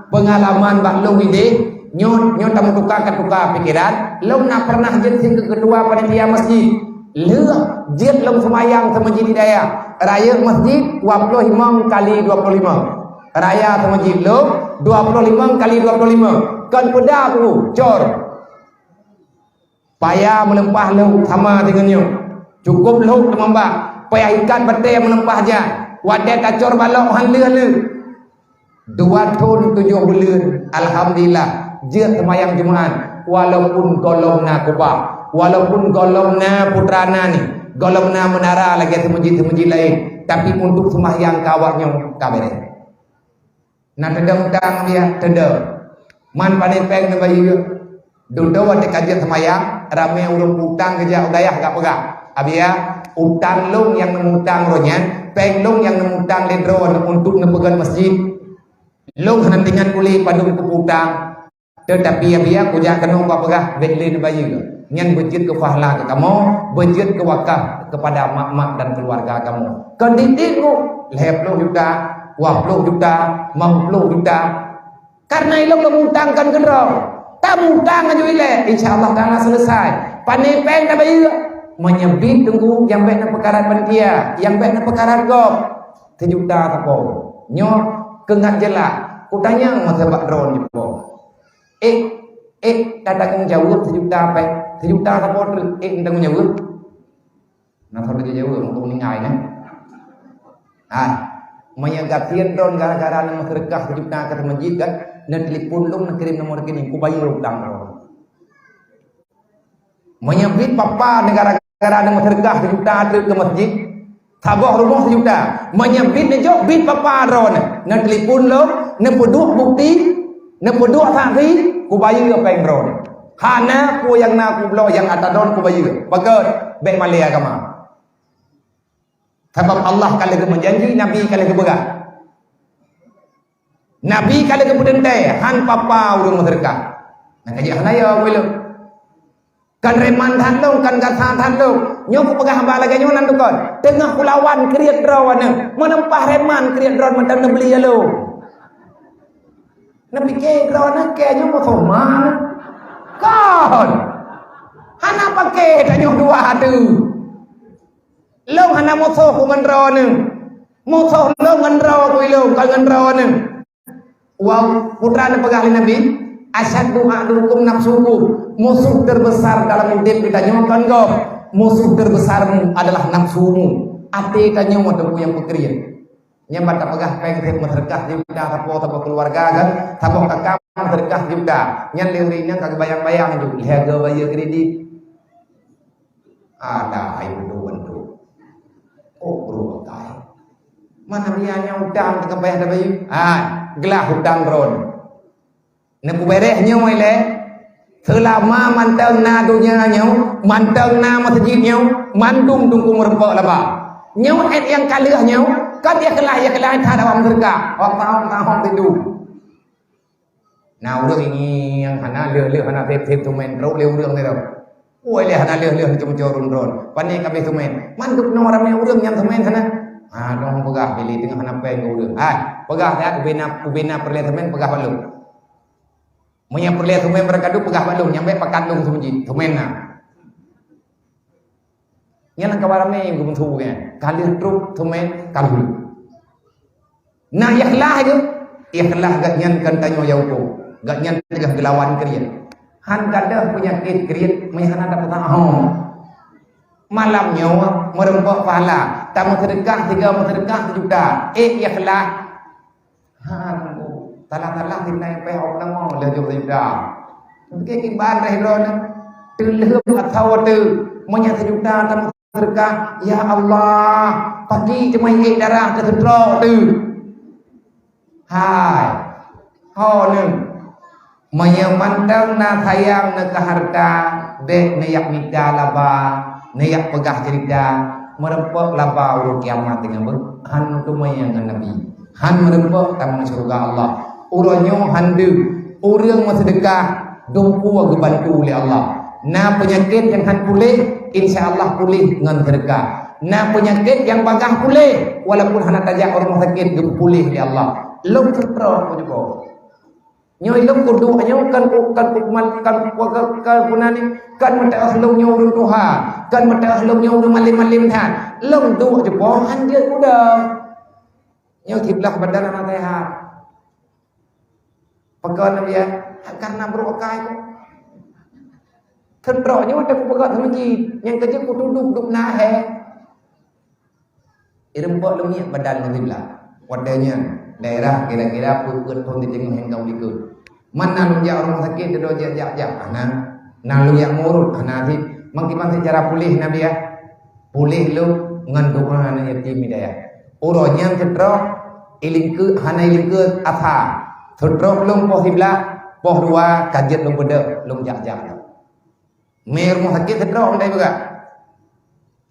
peungalaman bak lôn idéh, nyoe, nyoe tameutuka ka tuka pikeran, lôn na pernah jeuet sigoe keutua panitia masjid. Lheueh jeuet lôn seumayang seumeujid di dayah, rayeuk masjid dua ploh limong kali dua ploh limong. Raya seumeujid lôn dua ploh limong kali dua ploh limong. Kon peuda peue, cor. Paya meuleumpah lhok sama deungon nyoe. Cukôp lhok teumambak. Paya ikat batée meuleumpah jak. Watée tacor balok han lheueh-lheueh. Dua thon tujoh buleuen, alhamdulillah, jeuet seumayang Jumat. Walaupun gohlom na kubah, walaupun gohlom na putra na ni, gohlom na meunara lagée seumeujid-seumeujid laén, tapi untuk seumayang keu awak nyoe ka beureh. Na teudong utang dia, teudong. Man pane péng neubayeue. Dudoe watée ka jeuet seumayang, ramé ureuëng utang geujak u dayah gak peugah, "Abiya, utang lôn nyang neumutang roh nyan, péng lôn nyang neumutang lé droe untuk neupeugét masjid. Lôn hana teuingat ulée padum kupeutang. Teutapi Abiya kujak keunoe bak peugah bék lé neubayeue. Nyan beujeuet keu pahala keu kamoe, beujeuet keu wakaf keupada mak-mak dan keuluwarga kamoe." Kon tieb-tieb lhée ploh juta, dua ploh juta, limong ploh juta. Kareuna ilong lôn mutang kon keudroe. Tamutang aju ilée, insya Allah ka na seuleusai. Pane péng tabayeue? Meunyoe bit teungku nyang bék neupeukarat panitia, nyang bék neupeukarat gob. Sijuta sapo. Nyoe keungat jeulaih. Kutanyong masa bak droe nyoe. Ék, ék, tatanggong jaweueb sijuta péng. Sijuta sapo treuk ék tanggong jaweueb. Na saboh jaweueb untuk meuninggai nyan. Ah, meunyoe gasien droen gara-gara neumeuseudeukah sijuta keu masjid kan, neutelepon lôn, neukirém nomor rekening, kubayeue utang droen. Meunyoe bit papa gara-gara neumeuseudeukah sijuta treuk keu masjid, saboh rumoh sijuta. Meunyoe bit neujok bit papa droen, neutelepon lôn, neupeuduek bukti, neupeuduek saksi, kubayeue péng droen. Hana peue nyang na kubloe nyang ata droen kubayeue. Pakon? Bék malée agama. Sabab Allah ka lheueh geumeujanji, Nabi ka lheueh geupeugah. Nabi ka lheueh geupeuteuntée, han papa ureuëng meuseudeukah. Nah, ka jeuet hana yo, wéh lôn. Kan reman that lôn, kan gata that lôn. Nyoe kupeugah haba lagée nyoe nan tukon. Teungoh kulawan kriet droe nyoe, meuneumpah reman kriet droe mantong neubeli lôn. Neupike droe nyoe kée nyoe musoh ma. Kon. Hana paké tanyoe dua tu. Lôn hana musoh ku ngon droeneuh. Musoh lôn ngon droe ku ilôn, kon ngon droeneuh. Wa putra neupeugah lé Nabi, "Asyaddu adukum nafsuhu." Musuh terbesar dalam udeb geutanyoe kon gob. Musuh terbesarmu adalah nafsumu. Até tanyoe teungku nyang peukriet. Nyan ban tapeugah péng sép meuseudeukah sijuta sapo, sapo keuluwarga kan, sapo kakak meuseudeukah sijuta. Nyan lé ureuëng inong ka geubayang-bayang ju, lhée geubayeue kredit. Alah, hai budoe bantu. Oh, guru bekai. Mana dia nyang utang teuka payah tabayeue? Ah, glah utang droen. Neupeubeureh nyoe ilée, seulama mantong na donya nyoe, mantong na meuseujid nyoe, mandum teungku meurumpok laba. Nyoe ék nyang ka lheueh nyoe, kan ikhlas-ikhlas that awak meuseudeukah, awak tahom-tahom sidu. Na ureuëng nyang hana lheueh-lheueh hana sép-sép seumén, trok lé ureuëng teuh. Woi lé hana lheueh-lheueh neucom-com droen. Pane ka abéh seumén. Mandum nyoe ramé ureuëng nyang seumén hana. Ha, nyoe peugah bili teungoh hana péng keu ureuëng. Hai, peugah that ubena, ubena peureulée seumén peugah bak lôn. Meunyoe peureulée seumén barangkadoe peugah bak lôn, nyang bék pakat lôn seumeujid, seumén na. Nyan lam kawan ramé geumeusue nyan. Ka lheueh trok seumén ka lheueh. Na ikhlas geuh, ikhlas geuh nyan kan tanyoe ya uko. Geuh nyan teungoh geulawan kriet. Han gadôh peunyakét kriet, meuh hana dapeuet ho. Malam nyoe meurumpok pahala, tameuseudeukah sigoe meuseudeukah sijuta. Eh, ikhlas. Ha, talah-talah tinggai peuhok nama laju sijuta. Mungkin kiban reh droe teuleuh atau tu meunyoe sijuta tameuseudeukah, ya Allah, pagi cuma ikek darah teuseudrok tu. Hai. Ho neu. Meunyoe mantong na sayang na keu hareuta, bék neujak mita laba, neujak peugah ceurita, meureumpok laba uroe kiamat teungoh beuh, han teumanyong ngon Nabi. Han meureumpok tamong syeuruga Allah. Uroe nyoe han deuh, ureuëng meuseudeukah dumpeue geubantu lé Allah. Na peunyakét nyang han puléh, insya Allah puléh ngon seudeukah. Na peunyakét nyang bagaih puléh, walaupun hana tajak u rumoh sakét geupeupuléh lé Allah. Lôn seutroh kujeuet. Nyoe lôn kuduek nyoe kan ku, kan ku kuman, kan ku, kan, kan ku nani, kan meuteuoh lôn nyoe ureuëng tuha, kan meuteuoh lôn nyoe ureuëng malém-malém that. Lôn duek jeuet po han jeuet udeb. Nyoe siblah badan hana sehat. Pakon Nabi ya, karena brok akai ko. Seutroh nyoe watée kupeugah sama jih, nyang keujeuet kutuduh duek na he. Ireumpok leumiek badan ngon siblah. Watée nyan, daerah kira-kira peuet-peuet thon di teungoh nyang ka likot. Man na lôn jak rumoh sakét, deungoe jak-jak-jak, hana. Na lôn jak murot, hana cit. Mangkiban cara puléh Nabi ya. Puléh lôn ngon doa aneuk yatim hidayah. Uroe nyan seutroh, ilingkeue, hana ilingkeue asa. Seutroh lôn poh siblah, poh dua ka jeuet lôn beudôh, lôn jak-jak lom. Mé rumoh sakét seutroh hana ipeugah.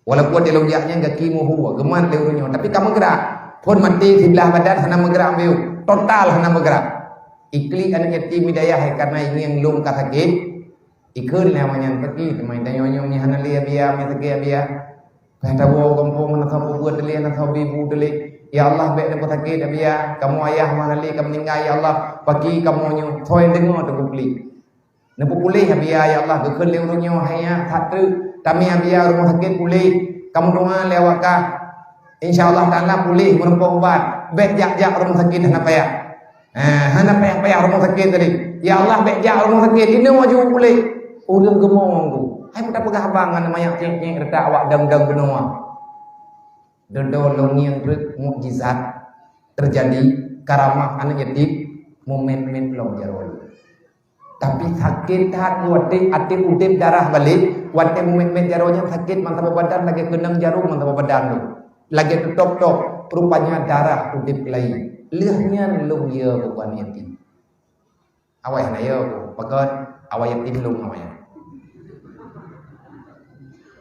Walaupun di lôn jak nyan gaki muhu, geumat lé ureuëng nyoe, tapi ka meugrak. Phon maté siblah badan hana meugrak ambeu, total hana meugrak. Iklik aneuk yatim hidayah hai karena ingieng lôn ka sakét. Ikheun lé awak nyan peuki teuma tanyoe nyoe hana lé abia, mé sakét abia. Ka tawoe gampông hana sapeue buet lé, hana sapeue bu lé. Ya Allah, bék neupeu sakét abia. Kamoe ayah hana lé ka meuninggai ya Allah. Peuki kamoe nyoe, soe deungoe teungku klik. Neupeupuléh abia ya Allah, geukheun lé ureuëng nyoe hai nyan that treuk. Tamé abia rumoh sakét puléh. Kamoe doa lé awak kah. Insya Allah Taala puléh meureumpok ubat. Bék jak-jak rumoh sakét hana payah. Eh, hana payah-payah rumoh sakét tadi. Ya Allah bék jak rumoh sakét. Inoe aju puléh. Ureuëng geumong tu. Hai peugah abang ngon manyak cék-cék retak awak dang-dang keunoe. Dodo lôn ngieng treuk mukjizat teujadi, karamah aneuk yatim, mumet-met lom jaroe. Tapi sakét that watée até udeb darah balek, watée mumet-met jaroe nyan sakét mantong badan lagée keunong jaroe mantong badan tu. Lagée teutôb-tôb, rupanya darah udeb laén. Lheueh nyan lôn yö bukan yatim. Awai hana yö, pakon awai yatim lôn awai.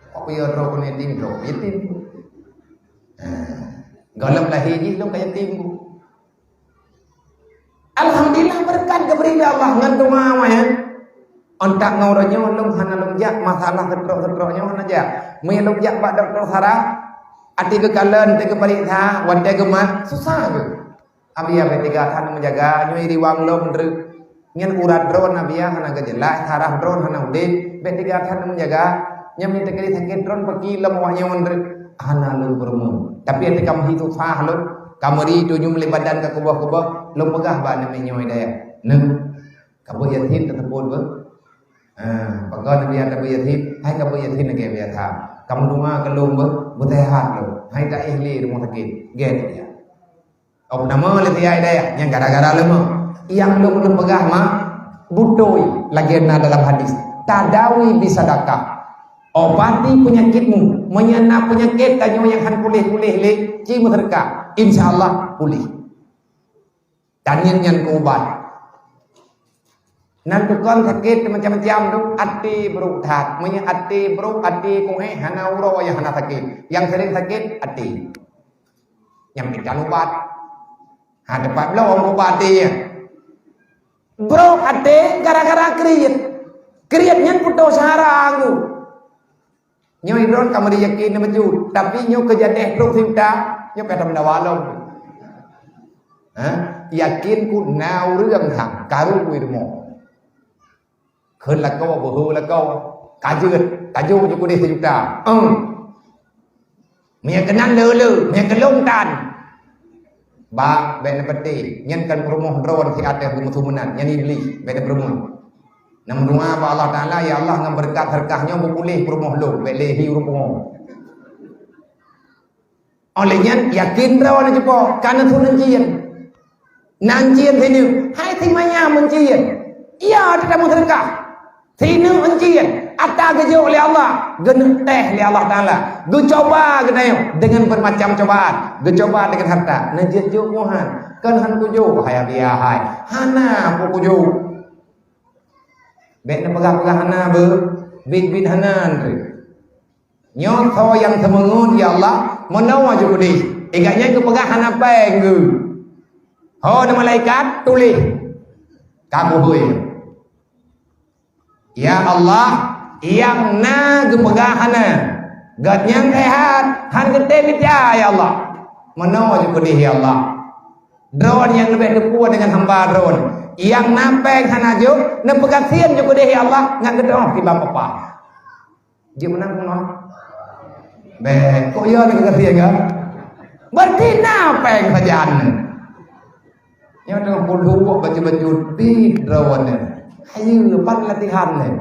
Apa ya droe keuneuk yatim droe? Yatim. Golom lahé jih lôn ka yatim. Alhamdulillah, beureukat geubri lé Allah ngon teuma awai. Ontak ngon uroe nyoe lôn hana lôn jak, masalah seutrok-seutrok nyoe hana jak. Meunyoe lôn jak bak dokto saraf, até geukalon, até geupareksa, watée geumat, susah geuh. Abia bék teuga that meujaga, nyoe riwang lom treuk. Nyan urat droe abia hana geujeulaih, saraf droe hana udeb, bék teuga that meujaga. Nyan meunyoe teukeuri sakét droe peuki lom awak nyoe treuk. Hana lôn peurumoh. Tapi até ka meuhi susah lom, ka meuri tunyum lé badan ka kuboh-kuboh, lôn peugah bak aneuk miet nyoe dayah. Neu, ka beuet yatim teuseupôt beuh. Ha, pakon abia ka beuet yatim, hai ka beuet yatim lagée biasa. Kamoe doa keu lôn beuh, beuseuhat lôn. Hai ka éh lé rumoh sakét, gét ya. Ôk nama lé siai dayah nyang gara-gara leumah. Nyang lôn lôn peugah mak beutôi lagée na dalam hadis, tadawi bisadakah. Obati peunyakitmu. Meunyoe na peunyakét tanyoe nyang han puléh-puléh lé, ci meuseudeukah. Insya Allah puléh. Tanyan nyan keu ubat. Nan tukang sakét macam-macam tu, até brok that. Meunyoe até brok, até kuéh, hana uroe nyang hana sakét. Nyang sering sakét até. Nyang pih kan ubat. Ha, tepat bloe ubat até nyan. Brok até gara-gara kriet. Kriet nyan putôh syahara anggô. Nyoe droe ka meuri yakin na meucut, tapi nyoe keujadeh trok siuta, nyoe ka tameudawa lom. Ha? Yakin ku na ureuëng han karu ilmu. Kheun lakoe, beuhe lakoe, ka jeuet, ka jeuet ju keudeh sijuta. Em. Meunyoe keunan le-le, meunyoe keulong tan. Bah, bék neupeuteh, nyan kan peurumoh droe si ateueh geumeusu meunan, nyan Iblih, bék neupeurumoh. Neumeudoa bak Allah Taala, "Ya Allah, ngon beureukat seudeukah nyoe beupuléh peurumoh lôn, bék lé hi ureuëng pungo." Óh lheueh nyan, yakin droe na cupo, ka neuseuneuk jih. Nan jih sineuk, hai si manyam meuncien. Iya, teutamong seudeukah. Sineuk euncien, ata geujok lé Allah, geuneuk teh lé Allah Taala. Geucoba geutanyoe deungon beumacam cobaan. Geucoba deungon harta, neujeuet jok Tuhan. Kon han kujok, hai Abi, hai. Hana peue kujok. Bék neupeugah-peugah hana beu, bit-bit hana, Andre. Nyoe soe nyang seumeungeut, ya Allah, meunoe jukudeh. Ingat nyan geupeugah hana péng geuh. Ho, na malaikat tuléh. Ka kuhôi. Ya Allah, nyang na geupeugah hana. Gobnyan sehat, han geutem ija, ya Allah. Meunoe jukudeh, ya Allah. Droeneuh nyang leubeh teupeue deungon hamba Droeneuh. Nyang na péng hana jok, neupeugasien jukudeh, ya Allah, ngat geudoh tiba peupah. Jeuet meunan keunoe. Bèk, kok ya ni kasihan kan? Berarti na péng sajan. Nyoe teungoh peuduek baju-baju pih droeneuh. Hayeue, pat latihan nyoe.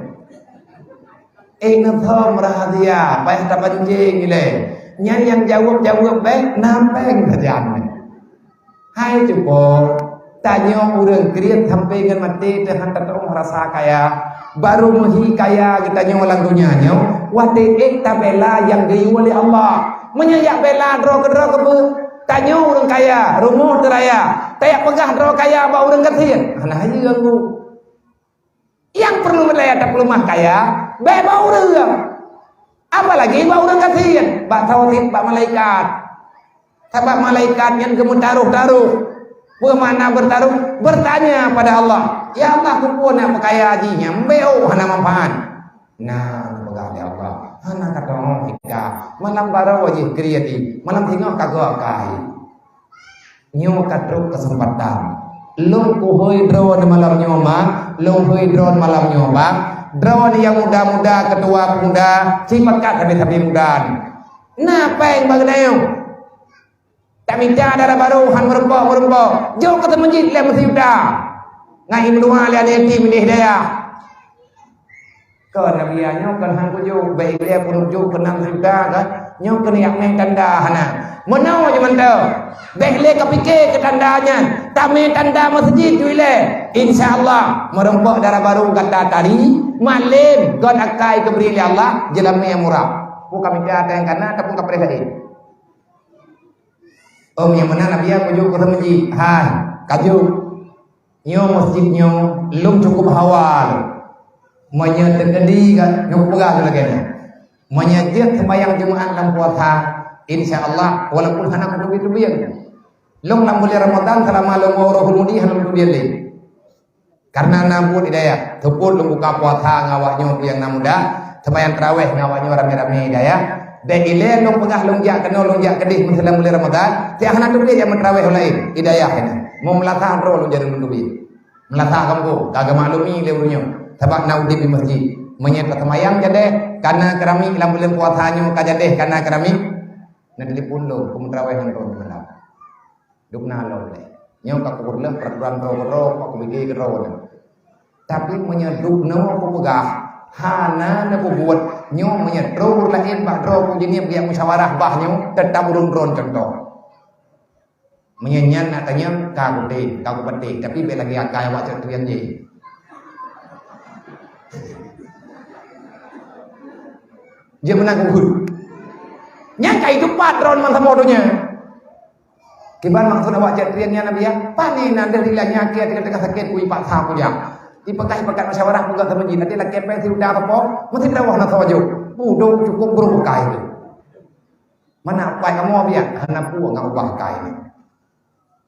Eh, neuthom rahasia, payah tapancing ilèe. Nyan nyang jaweueb-jaweueb bèk, na péng sajan nyoe. Hai cupo, tanyoe ureueng kriet sampoe ngon maté teuh han tatu'oh rasa kaya. Barô meuhi kaya geutanyoe lam donya nyoe, watèe ék tabela nyang geuyue lé Allah. Meunyoe jak bela droe keudroe keupeue, tanyoe ureueng kaya, rumoh teuraya, tajak peugah droe kaya bak ureueng gasien, hana hayeue geuh. Nyang peureulèe tapeuleumah kaya, bèk bak ureueng. Apalagi bak ureueng gasien, bak saboh cit bak malaikat. Sabab malaikat nyan geumeutaroh-taroh. Peue makna beutaroh? Bertanya pada Allah. Ya Allah, keupeue na peukaya jih nyan, bèk oh hana manfaat. Nah, peugah lé Allah, hana ka tatu'oh ika. Malam barô jih kriet jih, malam singoh ka geukai. Nyoe ka trok keuseumpatan. Lôn kuhôi droeneuh malam nyoe, ma, lôn hôi droeneuh malam nyoe, bang. Droeneuh nyang muda-muda, keutua pemuda, sipakat sabe-sabe muda. Na péng bak geutanyoe. Tamita dara barô han meurumpok-meurumpok, jok keu meuseujid lé meusijuta. Ngai meudua lé aneuk yatim di dayah. Kon Nabi nyoe kon han kujok, bèk ilèe peunujoh keu nam sijuta kan. Nyoe keuneuk jak mè tanda hana. Meunoe jih mantong. Bèk lé kapike keu tanda nyan. Tamè tanda meuseujid tu ilèe. Insya Allah, meurumpok dara barô gata tari, malem kon akai geubri lé Allah, jeulamè murah. Peue kamita nyang kana ataupun kapreh laén. Ôm nyang meunan Nabi kujok keu meuseujid. Hai, kajok. Nyoe meuseujid nyoe lôn cukup hawa lôn. Meunyoe teukeudi ka, nyoe kupeugah lôn lagèe nyoe. Meunyoe jeuet seumayang Jumat lam puasa, insya Allah, walaupun hana kuteubiet-teubiet. Lôn lam buleuen Ramadhan seulama lôn Rohul Mudi hana kuteubiet lé. Karena na buet di dayah, seupôt lôn buka puasa ngon awak nyoe nyang na muda, seumayang tarawèh ngon awak nyoe ramè-ramè di dayah. Bèk ilèe lôn peugah lôn jak keunoe, lôn jak keudéh meuseulama buleuen Ramadhan, siat hana teubiet jak meutarawèh laén di dayah nyan. Meumeulasah droe lôn jaroe lôn teubiet. Meulasah kamoe ka geumaklumi lé ureueng nyoe, sabab na udép di meuseujid. Meunyoe ka seumayang jadèh, ka na keramik lam buleuen puasa nyoe ka jadèh ka na keramik, na telepon lôn, keu meutarawèh ngon droe malam. Dum na lom lé. Nyoe ka kupeureuloh peuraturan droe keudroe, ka kubri keudroe nyoe. Tapi meunyoe dum na kupeugah, hana neupeubuet, nyoe meunyoe droe laén bak droe kujeunieb geujak musyawarah bah nyoe, teutap ureueng droe cuntoh. Meunyoe nyan na tanyong, ka kutem, ka kupatéh, tapi bèk lagèe akai awak cok tuyang jih. Jeuet meunan kuheuet. Nyan ka itupat droe meusaboh donya. Kiban maksud awak cok tuyang nyan Nabi ya? Pane na deuh rilah nyan akhé teuka-teuka sakét kui paksa puja. Ipeugah-ipeugah musyawarah peugah teumeuji, nanti lakèe pèng sijuta teupok, meusidroe na sawajoh. Budok cukup brôk kai tu. Mana apai kamoe biak hana peue ngon ubah kai nyoe.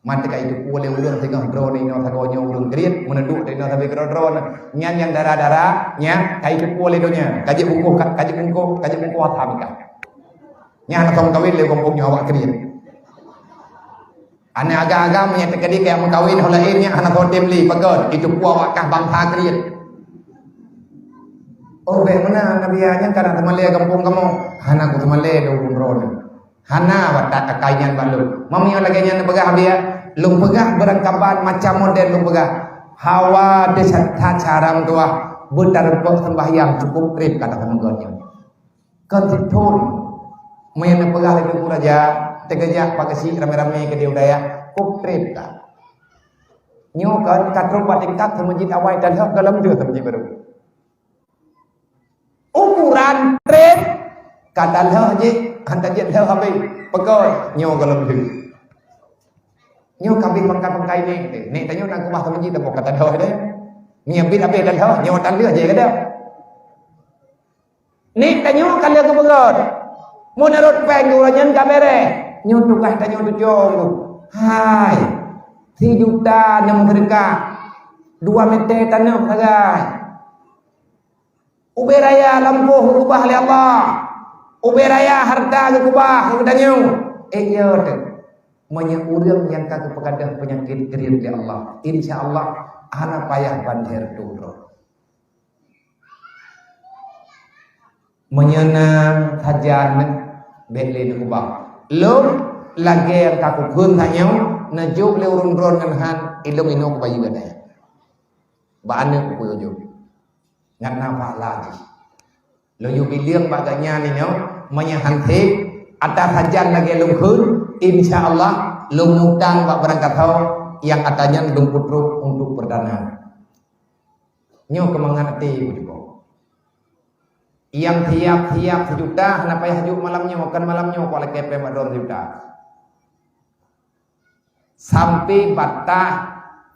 Mantong ka itupeue lé ureueng singoh droe nyoe sagoe nyoe ureueng kriet, meuneudok teuh inoe sabe keudroe-droe nyan. Nyan nyang dara-dara nyan ka itupeue lé donya. Ka jeuet bungkôh, ka jeuet bungkôh, ka jeuet bungkôh asam ka. Nyan hana song kawin lé gampông nyoe awak kriet. Aneuk agam-agam meunyoe teukeudi keu meukawen ho laén nyan hana song tem lé, pakon? Itupeue awak kah bansa kriet. Oh, bèk meunan, Nabi, nyan ka na teumalèe gampông kamoe. Hana kuteumalèe lé ureueng droeneuh. Hana batat akai nyan bak lôn. Meunyoe lagèe nyan neupeugah, Nabi, lôn peugah beurangkaban macam model lôn peugah. Hawa deuh that cara meutuah beutareumpok seumbahyang cukup trép kata peuneugon nyoe. Kon sithon. Meunyoe neupeugah lé Teungku Raja, teukeujak pageusik ramé-ramé keudéh u dayah, kok trép ka. Nyoe kon ka trok bak tingkat seumeujid awai dan hok dalam dua seumeujid baru. Ukuran trép ka dalhoh jih, han tajeuet lhoh habéh. Peugah nyoe gohlom lheueh. Nyoe ka abéh pangkai-pangkai nèk teuh. Nèk tanyoe na keubah seumeujid teupok ka tadhoh deh. Ngieng bit abéh dan ho, nyoe tan lheueh jai gadang. Nek tanyoe ka lheueh geupeugöt. Meunurot péng geuh uroe nyan ka bèrèh. Nyoe tugaih tanyoe tucok. Hai. Sijuta nam seudeukah. Dua mètè tanoh sagai. Ubé raya lampôh geukeubah lé Allah. Ubé raya hareuta geukeubah keu geutanyoe. Eh, iya teuh. Meunyoe ureueng nyang ka geupeugadôh peunyakét kriet lé Allah, insya Allah hana payah ban lhèe reutôh droe. Meunyoe na sajan, bèk lé neukeubah. Lôn lagèe nyang ka kukheun tanyoe, neujok lé ureueng droeneuh ngon han, ilôn inoe kubayeue gata. Bak aneuk peue jok. Ngat na pahala jih. Lôn yue bileung bak gata nyoe, meunyoe han sép, ata sajan lagèe lôn kheun, insya Allah lôn mutang bak barangkasoe nyang ata nyan lôn peutrok untuk perdana. Nyoe keumangat até meujuboh. Nyang siap-siap sijuta hana payah jok malam nyoe, kan malam nyoe kok lakèe péng bak droe sijuta. Sampai batah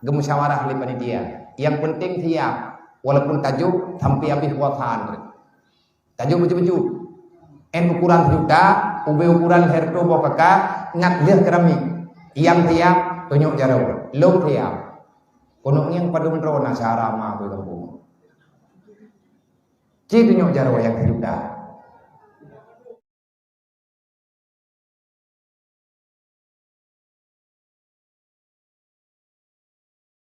geumusyawarah lé panitia. Nyang penting siap, walaupun tajok sampai habéh puasa. Tajok beujeuet-beujeuet. Èn ukuran sijuta, ubé ukuran lhèe reutôh boh kaka, ngat lheueh keuramik. Nyang siap, tunyok jaroe. Lôn siap. Keuneuk ngieng padum droe na syedara ma bak gampông. Ci tunyok jaroe nyang sijuta.